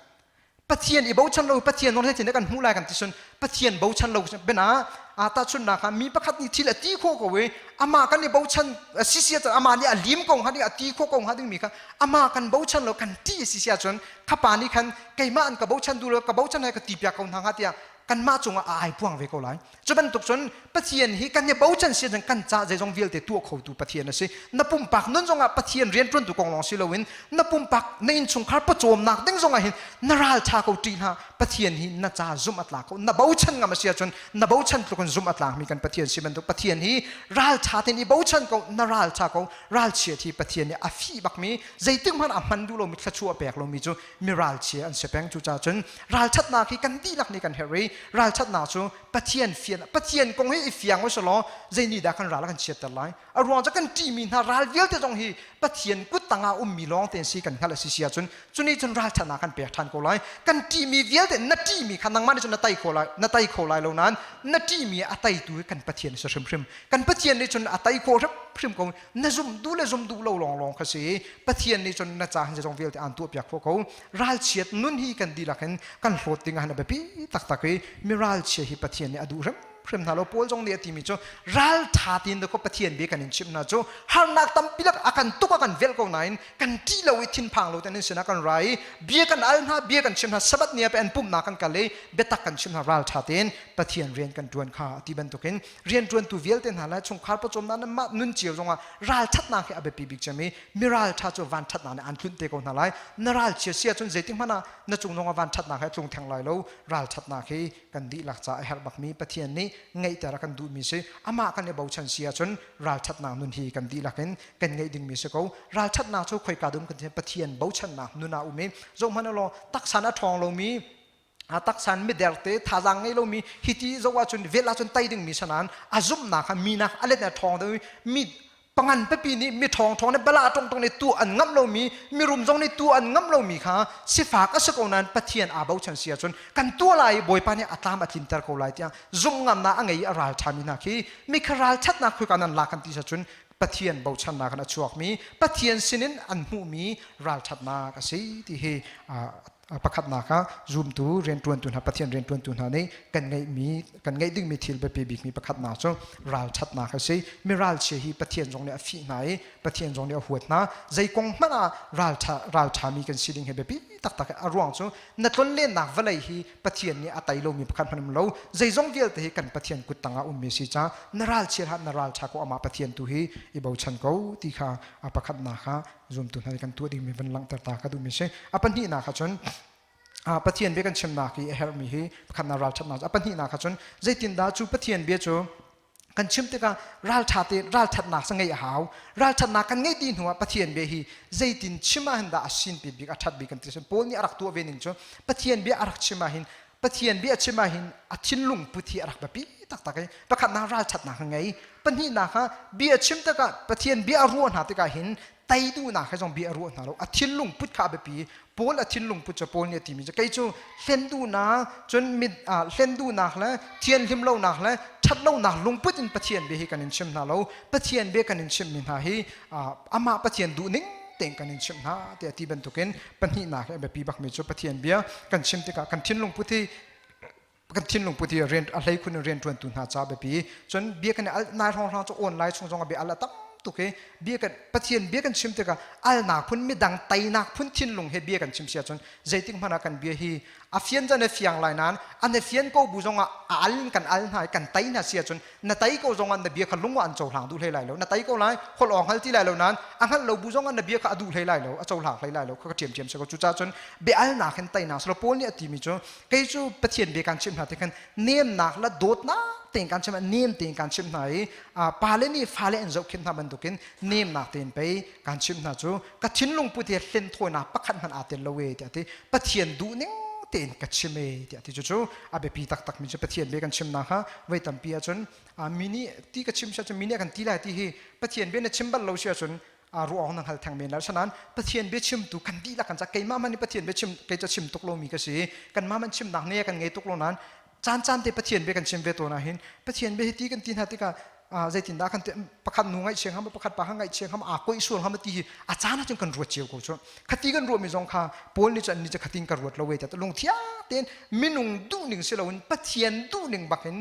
A: Pathian i bochan lo Pathian nawl zeitindah kan hmuh lai kan ti cun Pathian bochan lo bena a tahchunhnak ah mi pakhat nih thil a ti khawh ko i amah kan i bochan sisi ahcun amah nih a lim ko hnga ding a ti khawh ko hnga dingmi kha amah kan bochan lo kan ti sisi ahcun khapa nih khan keimah an ka bochan duh lo ka bochan hai ka ti piak ko hna hnga tiah kanmah cungah a ai puang ve ko lai cu bantuk cun Pathian hi kan i bochan si ahcun kan ca zeizong vialte tuah khotu Pathian a si na pumpak nun zongah Pathian rianṭuantu kong lawng si loin na pumpak na innchungkhar pawcawmnak ding zongah hin na ral ṭha ko ṭih hlah. Pathian hi na ca zumh a tlak ko. Na bochan ngam a si ahcun na bochan tluk in zumh a tlakmi kan Pathian si bantuk Pathian hi ralṭha tein i bochan ko, na ralṭha ko. Ralchiat hi Pathian nih a fih bakmi, zeitik hmanh a hman duh lomi thluachuah a pek lomi cu mi ralchia an si peng. Cucaah cun ralṭhatnak hi kan dihlak nih kan herh i ralṭhatnak cu Pathian fian Pathian kong hi i fiang u law zei nih dah kan ral a kan chiatter lai? A ruang cu kan ṭihmi hna ral vialte zong hi Pathian kut tangah ummi lawng te si kan hngalh a si si ahcun cuni cun ralṭhatnak kan pek ṭhan ko lai. Kan ṭihmi vialte na ṭihmi kha nangmah nih cun na tei kho lai na tei kho lai lo nain na ṭihmi a teitu hi kan Pathian si hrimhrim. Kan Pathian nih cun a tei khawh hrimhrim ko. Na zum duh le zum duh lo lawnglawng kha si. Pathian nih cun na ca hin zeizong vialte aan tuahpiak khawh ko. Ralchiat nun hi kan dihlak in kan hlawt ding ah hin a biapi taktak i mi ralchia hi Pathian nih a duh hrim hrim hna lo. Paul zong nih a timi cu ralṭha tein dakaw Pathian bia kan in chimh hna cu harnak tampi lak a kan tuk a kan velh ko nain kan ṭih lo i thinphang lo tein an sinah kan ra i bia kan al hna, bia kan chim hna, Sabbath ni ah pe an pumhnak kan kal i biatak kan chim hna, ralṭha tein Pathian rian kan ṭuan kha ti bantukin rianṭuantu vialte hna le chungkhar pawcawmnak nan mah nun cio zongah ralṭhatnak hi a biapi bik cem i mi ralṭha cu vanṭhatnak nih an tlunh te ko hna lai. Na ralchia si ahcun zeitik hmanh ah na cung zongah vanṭhatnak hi a tlung theng lai lo. Ralṭhatnak hi kan dihlak ca a herh bakmi Pathian nih ngeihter a kan duhmi si. Amah kan i bochan si ahcun ralṭhatnak nun hi kan dihlak in kan ngeih dingmi si ko. Ralṭhatnak cu khoika dum kan Pathian bochannak nun ah um i zohhmanh law taksan a ṭhawng lomi a taksan miderte thazaang ngei lomi hiti zoh ahcun vel ahcun tai dingmi sanan a zumhnak kha minak a let a ṭhawng deuh mi pangan pipi nih mi ṭhawng ṭhawng nih bala ṭong ṭong nih tu an ngamh lomi mirum zong nih tu an ngamh lomi kha sifak a si ko nain Pathian aa bochan si ahcun kan tuah lai i Bawipa nih a tlam a tlinter ko lai tiah zumh ngamnak a ngei i a ralṭhami hna khi mi kha ralṭhatnak khuika nan lak kan ti ahcun Pathian bochannak in a chuakmi Pathian sinin an hmuhmi ralṭhatnak a si ti hi pakhatnak ah zumtu rianṭuantu hna Pathian rianṭuantu hna nih kan ngeihmi kan ngeih dingmi thil biapi bikmi pakhatnak cu ralṭhatnak a si. Mi ralchia hi Pathian zong nih a fih hna i Pathian zong nih a huat hna. Zei kong hmanh ah ralṭha ralṭhami kan si ding hi biapi taktak a ruang cu na tlonlennak vawlei hi Pathian nih a tei lomi pakhat hmanh um lo. Zeizong vialte hi kan Pathian kut tangah ummi a si caah na ralchia hlah na ralṭha ko amah Pathian tu hi i bochan ko ti kha a pakhatnak ah zumtu hna nih kan tuah dingmi van langhter ta ka duhmi si. A pahnihnak ah cun Pathian bia kan chimnak i a herhmi hi pakhatnak ralṭhatnak a pahnihnak ah cun zeitindah cu Pathian bia cu kan chim tikah ralṭha te ralṭhatnak sa ngeih a hau. Ralṭhatnak kan ngeih dih hnuah Pathian bia hi zeitin chim ah hin dah a sinpi bik a ṭhat bik kan ti Paul nih a rak tuah ve ning cu Pathian bia a rak chim ah hin Pathian bia chim ah hin a thinlung put hi a rak biapi taktak i pakhatnak ralṭhatnak a ngei pahnihnak ah bia chim tikah Pathian bia a ruah hna tikah hin tei duhnak he zong bia a ruah hna lo a thinlung put kha a biapi Paul a thinlung put cu Paul nih a timi cu kei cu hlen duhnak cun mit hlen duhnak le thianhlim lonak le ṭhat lonak lungput in Pathian bia hi kan in chim hna lo Pathian bia kan in chimmi hna hi amah Pathian duhning tein kan in chimh hna tiah ti bantukin pahnihnak hi a biapi bakmi cu Pathian bia kan chim tikah kan thinlung put hi kan thinlung put hi rian a hlei khun in rian ṭuantu hna ca biapi cun bia kan al nai hrawng hrang cu online chung zong ah bia al a tam tuk i bia kan Pathian bia kan chim tikah alnak phun midang teinak phun thinlung he bia kan chim si ahcun zeitik hmanh ah kan bia hi a fian zan a fiang lai nain an i fian ko bu zongah a al in kan al hna i kan tei hna si ahcun na tei ko zongah na bia kha lung ah an cohlang duh hlei lai lo na tei ko lai holh awng hngal ti lai lo nain a hngalh lo bu zongah na bia kha a duh hlei lai lo a cohlang hlei lai lo kha ka ṭhiamṭhiam si ko cucaah cun bia alnak hin teinak silo Paul nih a timi cu kei cu Pathian bia kan chimh hna ti khan nemnak le dawtnak tein kan chimh nem tein kan chimh hna i pale nih fale an zohkhenh hna bantukin nemnak tein pei kan chimh hna cu ka thinlung put hi hlenthawinak pakhat hmanh aa tel lo e tiah ti Pathian duhning tein ka chim e tiah ti cucu a biapi taktak mi cu Pathian bia kan chimnak kha voi tampi ahcun mi nih ti ka chim si ahcun mi nih a kan ti lai ti hi Pathian bia na chim bal lo si ahcun ruang na hngal theng men lai sanan Pathian bia chimtu kan dihlak kan ca keimah man nih Pathian bia chim kei ca chim tuk lomi ka si kanmah man chimnak ne kan ngei tuk lo nain caan caan te Pathian bia kan chim ve tawn ahhin Pathian bia hi ti kan ti hna tikah zeitindah kan pakhat nu ngaihchia hngam pakhat pa kha ngaihchia hngam aa koih sual hngam ti hi a caan ahcun kan ruat cio ko cu khati kan ruahmi zong kha Paul nih cun ni cu khatin ka ruat lo we tiah lungthiang tein minung duhning si loin Pathian duhning bakin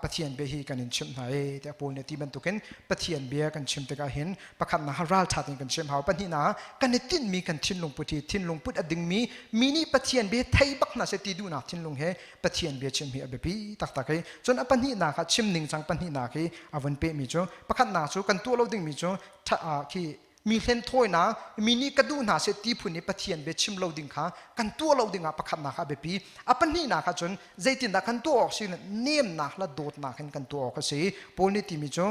A: Pathian bia hi kan in chimh hna e tiah Paul nih ti bantukin Pathian bia kan chim tikah hin pakhatnak ha ralṭha tein kan chim hau pahnihnak kan i tinhmi kan thinlung put hi thinlung put a dingmi mi nih Pathian bia thei bak hna seh ti duhnak thinlung he Pathian bia chim hi a biapi taktak i cun a pahnihnak ah chim ningcang pahnihnak hi a vun pehmi cu pakhatnak cu kan tuah lo dingmi cu khi Mi hlenthawinak, mi nih ka duh hna seh ti phun i Pathian bia chim lo ding kha kan tuah lo dingah pakhatnak ah a biapi. A pahnihnak ah cun zeitindah kan tuah awk si nemnak le dawtnak in kan tuah awk a si. Paul nih timi cu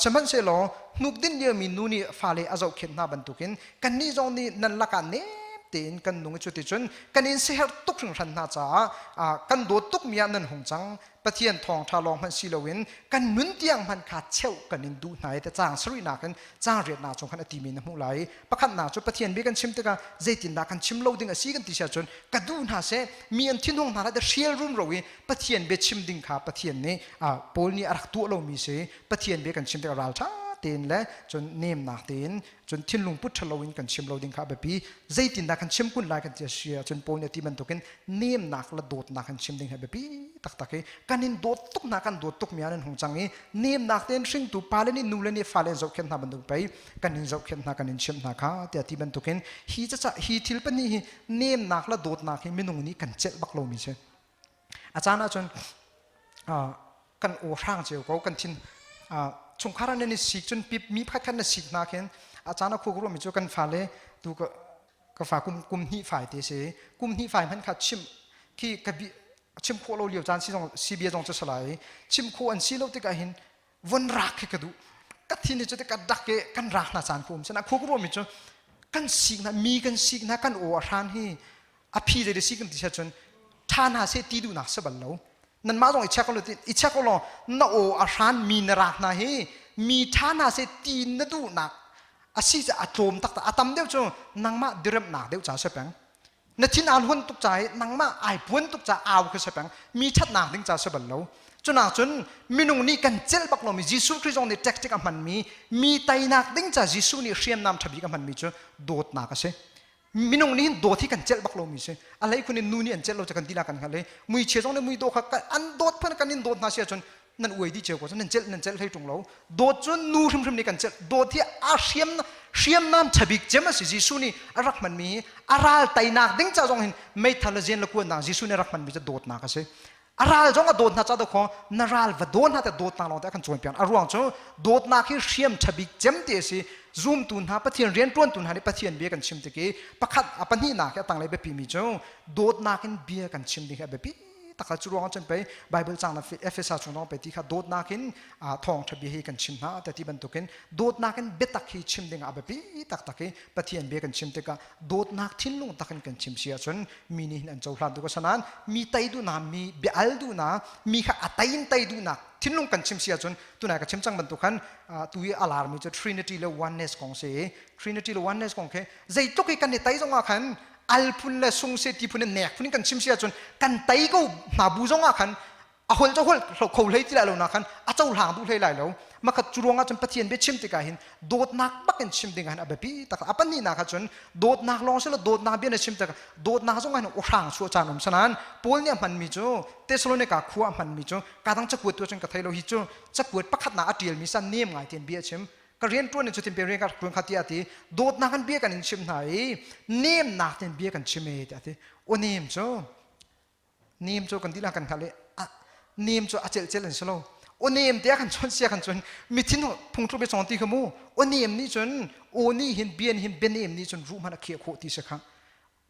A: sihmanhsehlaw hnuk din liomi nu nih fale a zohkhenh hna bantukin kannih zong nih nan lakah nem tein kan nung i cuticun kan in siaherh tuk hringhran hna caah kan dawt tukmi ah nan hung cang. Pathian thawngṭha lawng hmanh si loin kan nun tiang hmanh kha cheuh kan in duh hna i te caang sarihnak in caang riatnak chung khan a timi na hmuh lai i pakhatnak cu Pathian bia kan chim tikah zeitindah kan chim lo ding a si kan ti si ahcun ka duh hna seh mi an thinhung hna lai te hrial rumro i Pathian bia chim ding kha Pathian nih Paul nih a rak tuah lomi si Pathian bia kan chim tikah ralṭha tein le cun nemnak tein cun thinlung put ṭhalo in kan chim lo ding kha a biapi zeitindah kan chim kun lai kan ti a si ahcun Paul nih a ti bantukin nemnak le dawtnak kan chim ding hi a biapi taktak i kan in dawt tuk hna kan dawt tuk mi ah nan hung cang i nemnak tein hringtu pale nih nule nih fale an zohkhenh hna bantuk pei kan in zohkhenh hna kan in chimh hna kha tiah ti bantukin hi caca hi thil pahnih hi nemnak le dawtnak hi minung nih kan celh bak lomi si a caan ahcun kan aw hrang cio ko kan thin chungkhar ah nan i sik cun pip mi pakhat khat na sik hna khin a caan ah khua ka ruahmi cu kan fale tu ka ka fa kum kum hnih fai te si kum hnih fai hmanh kha chim khi ka bi chim khawh lo lio caan si zong si bia zong cu salai chim khawh an si lo tikah hin von rak khi ka duh ka thin hi cu ka dak i kan rak hna caan ku um sana khu ka ruahmi cu kan sik hna mi kan sik hna kan aw a hran hi a phi zei si kan ti sia cun tha hna se ti duhnak se bal lo nanmah zong i check lo i check law na aw a hran mi na rak hna hi mi tha hna se ti na duhnak a si a tlawm taktak a tam deuh cu nangmah diremnak deuh ca se peng na thin aan huan tuk ca i nangmah ai puan tuk ca au khi se peng mi thatnak ding ca se bal lo cunak cun minung nih kan celh bak lomi Jesuh Khrih zong nih tactic a hmanmi mi teinak ding ca Jesuh nih hriamnam ṭhabik a hmanmi cu dawtnak a si minung nih hin dawt hi kan celh bak lomi si a hlei khun in nu nih an celh lo ca kan ti la kan hngalh i muichia zong nih mui dawh kha an dawt phun kan in dawt hna si ahcun nan uai dih cio ko nan celh nan celh hlei ṭung lo dawt cu nu hrimhrim nih kan celh dawt hi a hriam hriamnam ṭhabik cem a si Jesuh nih a rak hmanmi a ral teinak ding ca zong hin meithal le zen le kuannak Jesuh nih a rak hmanmi cu dawtnak a si a ral zong a dawt hna ca dawkhaw na ral va daw hna te dawtnak lawng te a kan cawnpiak a ruang cu dawtnak hi hriam ṭhabik cem ti a si zumtu hna Pathian rianṭuantu hna nih Pathian bia kan chim tik i pakhat a pahnihnak hi a tanglei biapi mi cu dawtnak in bia kan chim ding hi a biapi takal cu ruang cun pei Bible cang na Efesa chung dong pe ti kha dawtnak in thawngṭha bia hi kan chim hna te ti bantukin dawtnak in biatak hi chim ding ah a biapi taktak i Pathian bia kan chim tikah dawtnak thinlung takin kan chim si ahcun mi nih hin an cohlan duh ko sanan mi tei duhnak mi bia al duhnak mi kha a tei in tei duhnak thinlung kan chim si ahcun tunai ka chim cang bantuk khan tu i a larmi cu Trinity le oneness kong si Trinity le oneness kong khi zeitluk i kan i tei zongah khan al phun le sung se ti phun in nek phun in kan chim si ahcun kan tei ko hna bu zongah khan a hol cu hol kho hlei ti lai lo na khan a cohlang duh hlei lai lo makhat cu ruangah cun Pathian bia chim tikah hin dawtnak bak in chim ding ah hin a biapi tak a pahnihnak ah cun dawtnak lawng si lo dawtnak bia na chim tikah dawtnak zong ah hin hrang chuah caan um sanan Paul nih a hmanmi cu Thessalonica khua a hmanmi cu kadang cakuat tu cun ka thei lo hi cu cakuat pakhatnak a ṭialmi san nem ngai tian bia a chim ka rian ṭuan in cutin pe rian ka ṭuan kha tiah a ti dawtnak in bia kan in chim hna i nemnak tein bia kan chim e tiah a ti aw nem cu nem cu kan dihlak kan hngalh i nem cu a celh celh an si lo aw nem te ah khan cun sia khan cun mithin phungthluk bia cawng ti kha mu aw nem nih cun aw nih hin bia nih hin bia nem nih cun ruh hmanh a khiah khawh ti si kha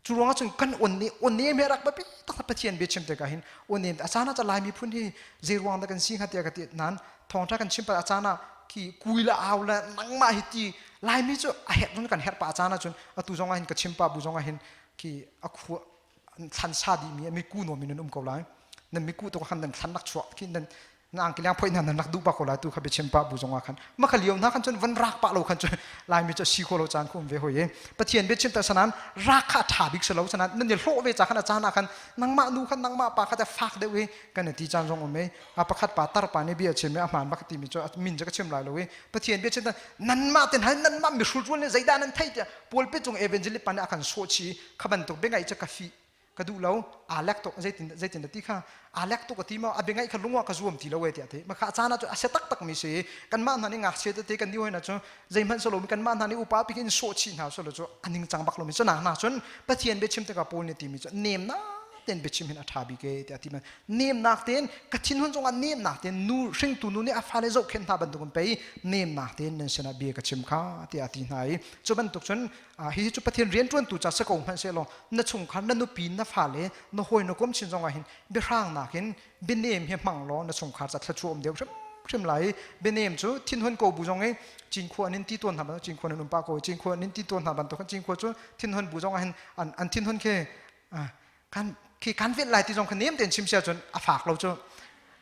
A: Cu ruangah cun kan on nih on nem he rak biapi tak Pathian bia chim tikah hin on nem a caan ah ca Lai miphun hi zei ruang dah kan si hnga tiah ka ti nain thawngṭha kan chim pa a caan ah khi kui le au le nangmah hi ti Laimi cu a herh zong kan herh pa a caan ah cun atu zong ah hin ka chim pa bu zong ah hin khi a khua thlan sa dih mi mi ku nuam in nan um ko lai nan mi ku to khan nan thlan nak chuak khi nan na angki liang phoi hna nan rak duh pa ko lai tu kha biachim pa bu zongah khan ma kha lio hna khan cun van rak pa lo khan cun laimi cu si kho lo caan khu um ve hoi i pathian biachim ta sanan rak kha tha bik si lo sanan nan i hlawh ve ca khan a caan ah khan nangmah nu khan nangmah pa kha te fak deuh i kan ti caan zong um i a pakhat pa tar pa nih bia chim i a hmaan bak ti mi cu min cu ka chim lai lo i pathian bia chim ta nanmah ten hal nanmah mihrut rual nih zeidah nan theih tiah pulpit cung evangelist pa nih a kan sawh chi kha bantuk biangaih cu ka fi ka duh lo aa lek tuk zeitin zeitin ti kha aa lek tuk a ti maw a biangaih kha lungah ka zuam ti lo e tiah ti ma kha caan ah cu a sia taktak mi si kanmah hna nih ngakchia tete kan ni hoi na cu zeihmanh solo mi kanmah hna nih upa pi in sawh chih hna solo cu a ningcang bak lo mi cu nak hna cun Pathian bia chim tikah Paul nih ti mi cu nemnak. tein biachim hin a ṭha bik e tiah a ti. Nemnak tein ka thinhun zongah nemnak tein nu hringtu nu nih a fale zohkhenh hna bantukin pei nemnak tein nan sinah bia ka chim kha tiah a ti hna i cu bantuk cun hihi cu Pathian rianṭuantu ca si ko hmanh sehlaw na chungkhar na nupi na fale na hawi na kom chin zongah hin biahrang nakin bianem hi hmang law na chungkhar ca thluachuah um deuh hrimhrim lai. Bianem cu thinhun ko bu zong i Cinkhua an in ti tawn hna bantuk Cinkhua nan um pah ko Cinkhua an in ti tawn hna bantuk Cinkhua cu thinhun bu zong ah hin an thinhun khi kan khi kan velh lai ti zong kha nem tein chim sia cun a fak lo cu.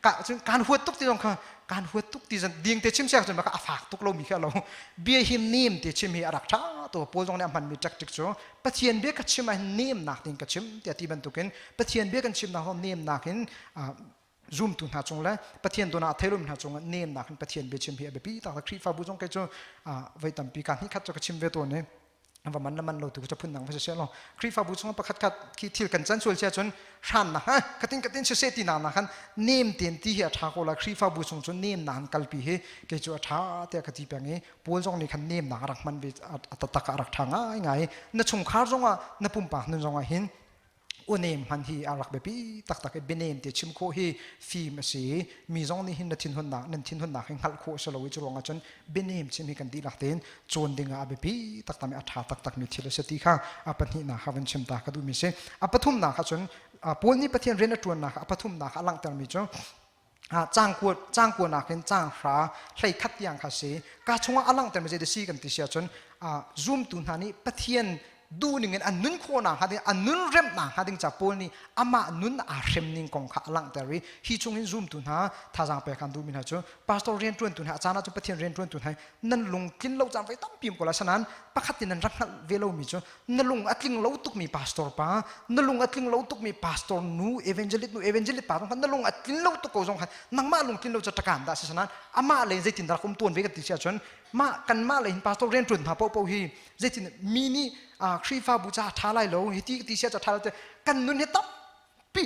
A: Ka cun kan huat tuk ti zong kha kan huat tuk ti zong ding te chim sia cun baka a fak tuk lo mi kha lo. Bia him nem te chim hi a rak tha to. Paul zong nih a hman mi tactic cu Pathian bia ka chim ah hin nemnak tein ka chim tiah ti bantukin Pathian bia kan chimnak zong nemnak in zumtu hna cung le Pathian dawna a theilum hna cung nemnak in Pathian bia chim hi a biapi tak. Khrihfabu zong kei cu voi tampi ka hnih khat cu ka chim ve tawn i va man le man lo tu cu phun dang va si lo. Khrihfabu chung pakhat khat khi thil kan can sual sia cun hran na ha katin katin si se ti na na khan nem ten ti hi a tha ko la. Khrihfabu chung cu nem na han kalpi hi kei cu a tha tiah ka ti peng i Paul zong nih khan nem nak a rak hman ve a taktak a rak tha ngai ngai. Na chungkhar zongah na pumpak nun zongah hin unem hman hi a rak biapi taktak i bianem te chim khawh hi fim a si. Mi zong nih hin na thinhunnak nan thinhunnak hi hngalh khawh si lo i cu ruangah cun bianem chim hi kan dihlak tein cawn ding ah a biapi taktak mi a ṭha taktak mi thil a si ti kha a pahnihnak kha van chim ta ka duhmi si. A pathumnak ah cun Paul nih Pathian rian a ṭuannak a pathumnak a langhtermi cu cangkua cangkua nakin canghra 11 tiang kha si. Ka chungah a langhtermi zei si kan ti si ahcun zumtu hna nih Pathian duhning in an nun khawhnak hnga ding an nun remnak hnga ding ca Paul nih amah nun aa hrem ning kong kha a langhter i hi chung hin zumtu hna thazaang pek an duhmi hna cu pastor rianṭuantu hna a caan ah cun Pathian rianṭuantu hna nan lung tlin lo caan voi tampi um ko lai. Sanan pakhat in nan rak hngalh ve lomi cu na lung a tling lo tukmi pastor pa na lung a tling lo tukmi pastor nu evangelist nu evangelist pa zong khan na lung a tlin lo tuk ko zong khan nangmah lung tlin lo cu takan dah si. Sanan amah le zeitin dah rak um tuan ve kan ti si ahcun mah kanmah le hin pastor rianṭuan hna paohpaoh hi zeitin mi nih Khrihfabu ca ṭha lai lo hi ti ti sia ca ṭha lo te kan nun hi tampi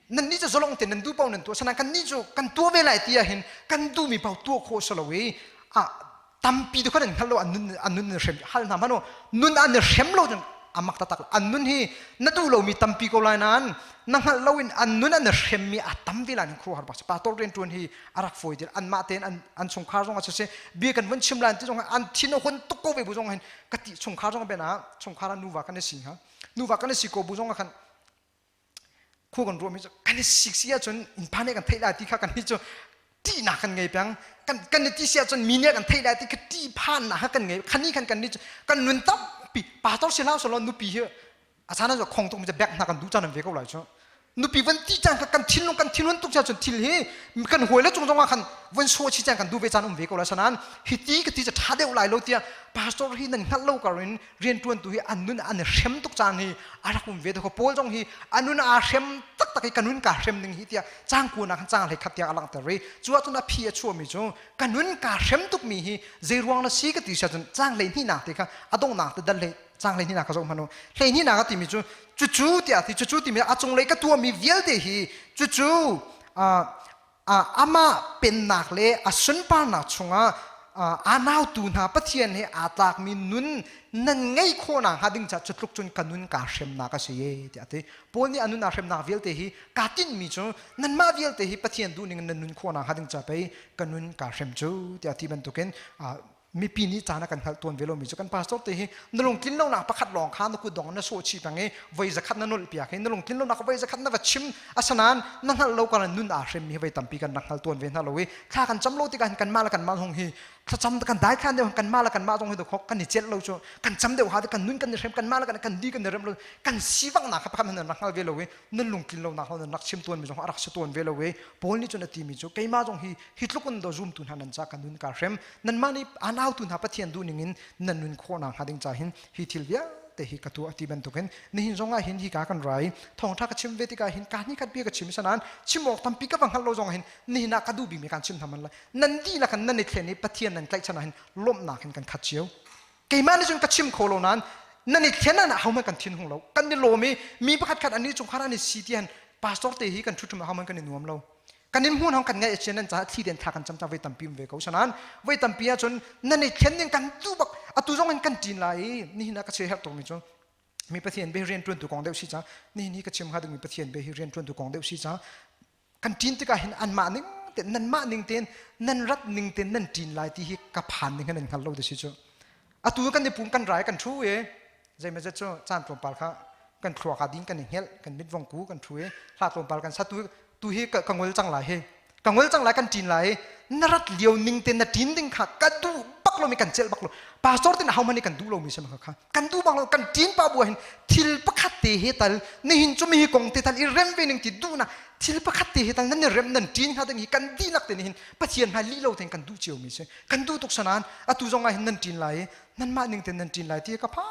A: nan nih cu zalong te nan duh paoh nan tuah sanan kan nih cu kan tuah ve lai ti ah hin kan duhmi paoh tuah khawh si lo i tampi tu khan an hngal lo. An nun an nun hrem hal hna hmanh nun an hrem lo cun amak taktak. An nun hi na duh lomi tampi ko lai nain na hngalh lo in an nun an hremmi a tam ve lai. Khu har bak pastor rian tuan hi a rak fawi dir anmah tein an an chungkhar zong a si bia kan vun chim lai ti zong an thin a hun tuk ko ve bu zong hin ka ti chungkhar zong ben ah chungkhar ah nuva kan si ha nuva kan si ko bu zong khan khu kan ruahmi cu kan i sik si ahcun innpa nih kan theih lai ti kha kan hi cu ṭihnak kan ngei peng. Kan kan i ti si ahcun mi nih kan theih lai ti kha ṭihphannak kha kan ngei khani khan kan ni cu kan nun tampi pastor si hlah selaw nupi hi a caan ah khong tuk mi bek hna kan duh caan an ve ko lai cu. Nupi van ti caan kan thinlung kan thinlung tuk caan cun thil hi kan hawi le cung zong ah khan van so chi caan kan duh ve caan um ve ko lai. Sanan hi ti ka ti ca ṭha deuh lai lo tiah pastor hi nan hngalh lo kar in rianṭuantu hi an nun an hrem tuk caan hi a rak um ve ko. Paul zong hi a nun aa hrem taktak i ka nun kaa hrem ning hi tiah cangku nak cang hlei khat tiang a langhter i cu ahcun a phi a chuahmi cu ka nun kaa hrem tukmi hi zei ruang na si ka ti sia cun cang hlei hnihnak te kha a donghnak te dal hlei cang 12 ka zoh hmanh u. 12 a timi cu cucu tiah ti cucu timi a cunglei ka tuahmi vialte hi cucu amah pennak le a sunparnak chungah aa nautu hna Pathian he aa tlakmi nun nan ngei khawhnak hnga ding caah cutluk cun ka nun kaa hremnak a si e tiah a ti. Paul nih a nun aa hremnak vialte hi kaa tinhmi cu nanmah vialte hi Pathian duhning in nan nun khawhnak hnga ding caah pei ka nun kaa hrem cu tiah ti bantukin mipi nih caan a kan hngalh tuan ve lomi cu kan pastor te hi na lungtlin lonak pakhat lawng kha na kut dong na sawh chih peng i voi zakhat na nolh piak i na lungtlin lonak voi zakhat na va chim asanan na hngalh lo kan nun aa hrem mi voi tampi kan rak hngal tuan ve hna lo i thla kan cam lo tikah kan mah le kan mah hung hi thlacam kan dai thlan deuh kan mah le kan mah zong hi khok kan i celh lo cu kan cam deuh ha kan nun kan i hrem kan mah le kan kan di kan i rem lo kan sivaknak kha pakhat nan rak hngal ve lo i nan lungtlin lonak lo nan rak chim tuan mi zong a rak si tuan ve lo i Paul nih cun a ti mi cu keimah zong hi hi tluk in do zumtu hna nan ca kan nun ka hrem nanmah nih a nautu hna Pathian duh ning in nan nun khawhnak hnga ding ca hin hi thil vialte hi ka tuah ti bantukin nihin zong ah hin hi ka kan rai thawngtha ka chim ve tikah hin ka ni khat bia ka chim sanan chim awk tampi ka va hngalh lo zong hin nihin ah ka duh bik mi kan chim hna man lai. Nan dihlak in nan i thlen i Pathian nan tlaihchan ah hin lawmhnak in kan khat cio. Keimah nih cun ka chim kho lo nain nan i thlen ah ahohmanh kan thin hung lo. Kan i lawm i mi pakhat khat ani chungkhar an i si ti han pastor te hi kan ṭhuṭhum ahohmanh kan i nuam lo. Kan in hmun hong kan ngaih a nan caah thli den thla kan cam cang voi tampi um ve ko. Sanan voi tampi ahcun nan i thlen ding kan duh bak atu zong in kan ṭin lai i nihin ah ka che herh tukmi cu. Mi Pathian bia rian ṭuantu kong deuh si ca nihin hi ka chim hnga dingmi Pathian bia hi rian ṭuantu kong deuh si ca kan ṭin tikah hin anmah ning tein nanmah ning tein nan rat ning tein nan ṭin lai ti hi ka phan ning nan hngal lo ti si cu. Atu kan i pum kan rai kan ṭhu i zeimazet cu caan tlawmpal kha kan thluak ah ding kan i hngelh kan mit vong ku kan ṭhu i hla tlawmpal kan sa. Tu tu hi ka ngol cang lai hi, ka ngol cang lai, kan ṭin lai. Na rat lio ning te na ṭin ding kha ka duh bak lomi, kan celh bak lo. Pastor tin ho hmanh kan duh lomi si kha kan duh bak lo. Kan ṭin pa bu hin thil pakhat te he tal nihin cu mi hi kong te tal i rem ve ning ti duh na thil pakhat te he tal nan i rem nan ṭin hnga ding hi kan dihlak te nihin Pathian hmai lih lo tein kan duh cio mi si. Kan duh tuk sanan atu zong ah hin nan ṭin lai i nanmah ning ten nan ṭin lai ti ka pha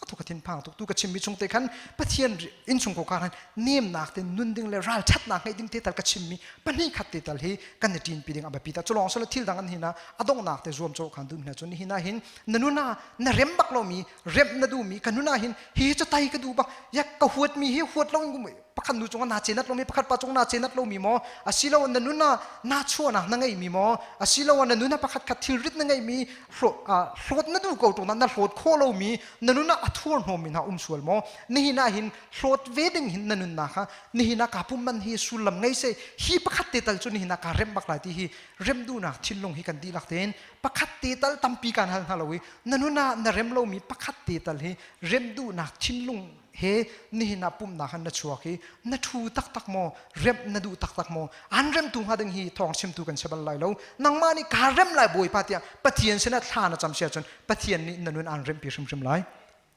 A: tuk, ka thinphang tuk. Tu ka chimmi chung te khan Pathian innchung ko khan nemnak te nun ding le ralṭhatnak ngeih ding te tal ka chimmi pahnih khat te tal hi kan i ṭinpi ding a biapi ta. Culawng sala thil dang an hina a donghnak te zuam caw khan dun hna cun nihin ah hin na nuna na rem bak lomi remh na duhmi, ka nuna hin hi cu tai ka duh bak ya, ka huatmi hi huat lo in pakhat nu cungah naa cenat lomi, pakhat pa cung naa cenat lomi maw, asilo na nun ah naa chuahnak na ngeihmi maw, asilo na nun ah pakhat khat thilrit na ngeihmi, hlawt na duh ko ṭung na hlawt khawh lomi, na nun ah a thurhnawmmi hna um sual maw? Nihin ah hin hlawt ve ding hin na nunnak kha nihin ah kaa pum man hi sullam ngei seh, hi pakhat te tal cu nihin ah kaa remh bak lai ti hi rem duhnak thinlung hi kan dihlak tein pakhat te tal, tampi kaan hal hna lo i na nun ah na rem lomi pakhat te tal hi rem duhnak thinlung he nihin ah pumhnak han na chuak i na thu taktak maw, remh na duh taktak maw? An remtu hnga ding hi thawng chimtu kan si bal lai lo. Nangmah nih kaa rem lai Bawipa tiah Pathian sinah thla na cam sia cun Pathian nih na nun aan remhpi hrimhrim lai.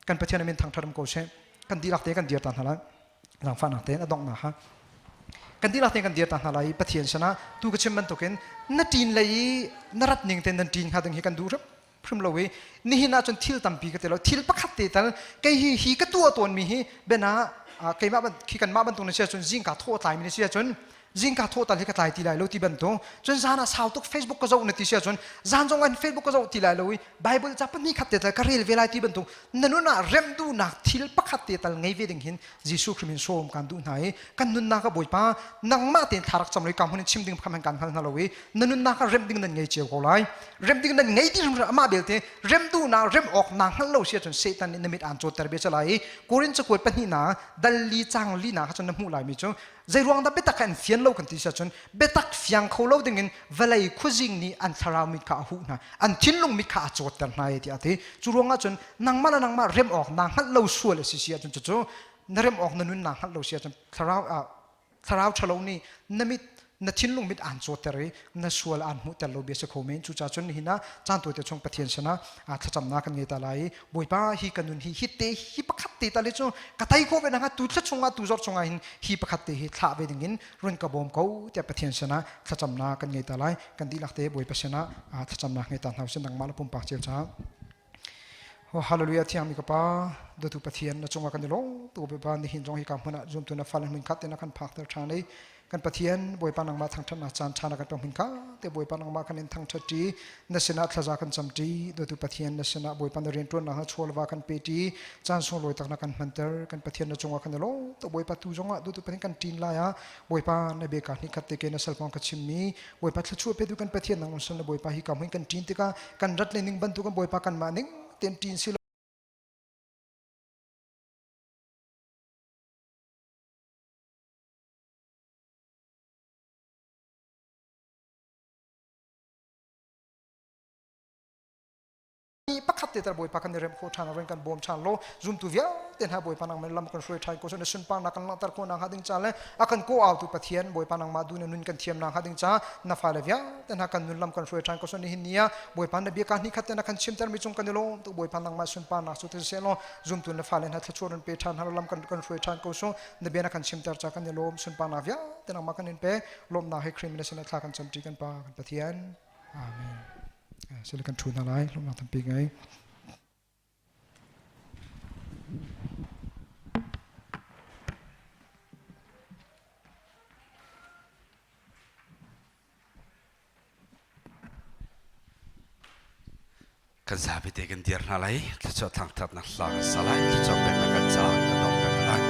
A: Kan Pathian min thangṭhat ko seh. Kan dihlak te kan dir ta hna lai. Zaangfahnak tein a donghnak ha kan dihlak tein kan dir ta hna lai. Pathian sinah tu ka chim bantukin na ṭin lei i na rat ning tein nan ṭin hnga ding hi kan duh hrim lo i nihin ah cun thil tampi ka ti lo, thil pakhat te tal kei hi hi ka tuah tawnmi hi bena keimah khi kanmah bantuk na si ahcun zingka thawh tlai mi na si ahcun zingka thawh tal hi ka tlai ti lai lo ti bantuk cun zan ah sau tuk Facebook ka zoh na ti si ahcun zan zong ah Facebook ka zoh ti lai lo i Bible ca pahnih khat te tal ka rel ve lai ti bantuk na nun ah remh duhnak thil pakhat te tal ngei ve ding hin Jesuh Khrih min sawm kan duh hna i kan nunnak ah Bawipa nangmah tein thla rak cam lo i ka hmun in chim ding kha kan hngal hna lo i na nunnak ah remh ding nan ngei cio ko lai. Remh ding nan ngei ti hrim, amah belte rem duhnak, rem awk naa hngalh lo si ahcun Satan nih na mit aan cawtter bia lai i Korin cakuat pahnih na dal li cang li na kha cun na hmuh lai mi cu zeiruang dah biatak an fian lo kan ti si ahcun biatak fiang kho lo dingin vawlei khuazing nih an thlarau mit kha a huh hna, an thinlung mit kha a cawtter hna e tiah a ti. Cu ruangah cun nangmah le nangmah rem awk naa hngalh lo sual a si si ahcun, cucu na rem awk na nun naa hngalh lo si ahcun thlarau thlarau ṭhalo nih na mit, na thinlung mit aan cawtter i na sual aan hmuhter lo bia si kho men. Cucaah cun nihin ah caan tawite chung Pathian sinah thlacamnak kan ngei ta lai i Bawipa, hi ka nun hi hi te hi pakhat te tal hi cu ka tei khawh ve nakhnga tu thla chungah, tu zarh chungah hin hi pakhat te hi thlah ve dingin run ka bawm ko tiah Pathian sinah thlacamnak kan ngei ta lai. Kan dihlak te Bawipa sinah thlacamnak ngei ta hna usih, nangmah le pumpak cio caah. Oh, hallelujah. Thiangmi ka Pa, dawtu Pathian, na cungah kan i lawm tuk. Bawipa, nihin zong hi ka hmun ah zumtu na fale hmun khat te na kan phakter ṭhan i kan Pathian Bawipa nangmah thangṭhatnak caan ṭha na kan pek hmun kha te Bawipa nangmah kan in thangṭhat ṭi, na sinah thlaza kan cam ṭi. Dawtu Pathian, na sinah Bawipa na rianṭuannak na chawlva kan pe ṭi, caan sunglawi tak na kan hmanter. Kan Pathian, na cungah kan i lawm tuk. Bawipa, tu zongah dawtu Pathian kan ṭin lai ah Bawipa na beka hnih khat te ke na salpawng ka chimmi Bawipa thluachuah petu kan Pathian nang sun na Bawipa hi ka hmun kan ṭin tikah kan rat le ning bantuk Bawipa kanmah ning tein ṭin si pakhat te tar Bawipa kan i rem kho ṭhan ren kan bawm ṭhan law zumtu vialte hna Bawipa nangmah lam kan hruai ṭhan ko na sunparnak kan langhter khawh nakhnga ding ca le a kan ko autu Pathian Bawipa nangmah du na nun kan thiam nakhnga ding ca na fale vialte hna kan nun lam kan hruai ṭhan ko nihin ni ah Bawipa na bia ka hnih khat te na kan chimter mi cung kan i lawm tuk. Bawipa nangmah sunparnak cu te seh law zumtu na fale hna thluachuah run pe ṭhan hna lam kan kan hruai ṭhan ko su na bia na kan chimter ca kan i lawm. Sunparnak vialte nangmah kan in pe. Lawmhnak he Khrih min sin thla kan camṭi kan Pa kan Pathian. Amen. Sile kan ṭhu hna lai. Lawmhnak tampi ngei.
B: Kan zapi te kan dir hna lai. Thluachuah thangthatnak hla kan sa lai. Thluachuah peknak kan ca kan dong pek lai.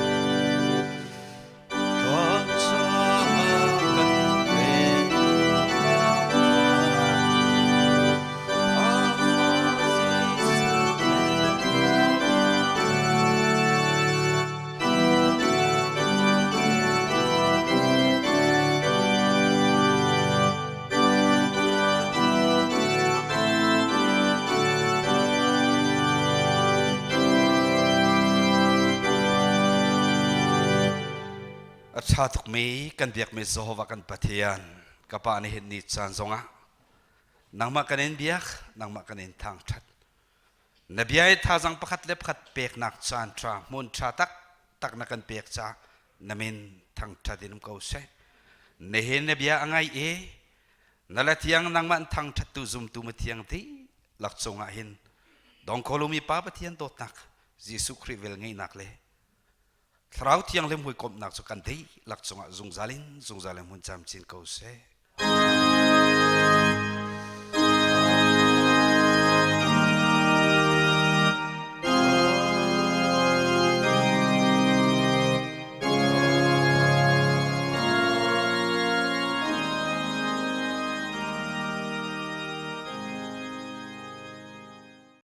B: Thluachuah kan pek. A ṭha tukmi kan biakmi Jehovah kan Pathian, ka Pa nihin ni caan zongah nangmah kan in biak, nangmah kan in thangṭhat. Na bia i thazaang pakhat le pakhat peknak caan ṭha, hmun ṭha taktak na kan pek caah na min thangṭhat in um ko seh. Nihin na bia a ngai i na la thiang nangmah an thangṭhattu zumtu mithiang dihlak cungah hin dongkhawlumi Pa Pathian dawtnak Jesuh Khrih velngeihnak le Thlarau Thianghlim hawikomhnak cu kan dihlak cungah zungzal in zungzal in hmun camcin ko seh.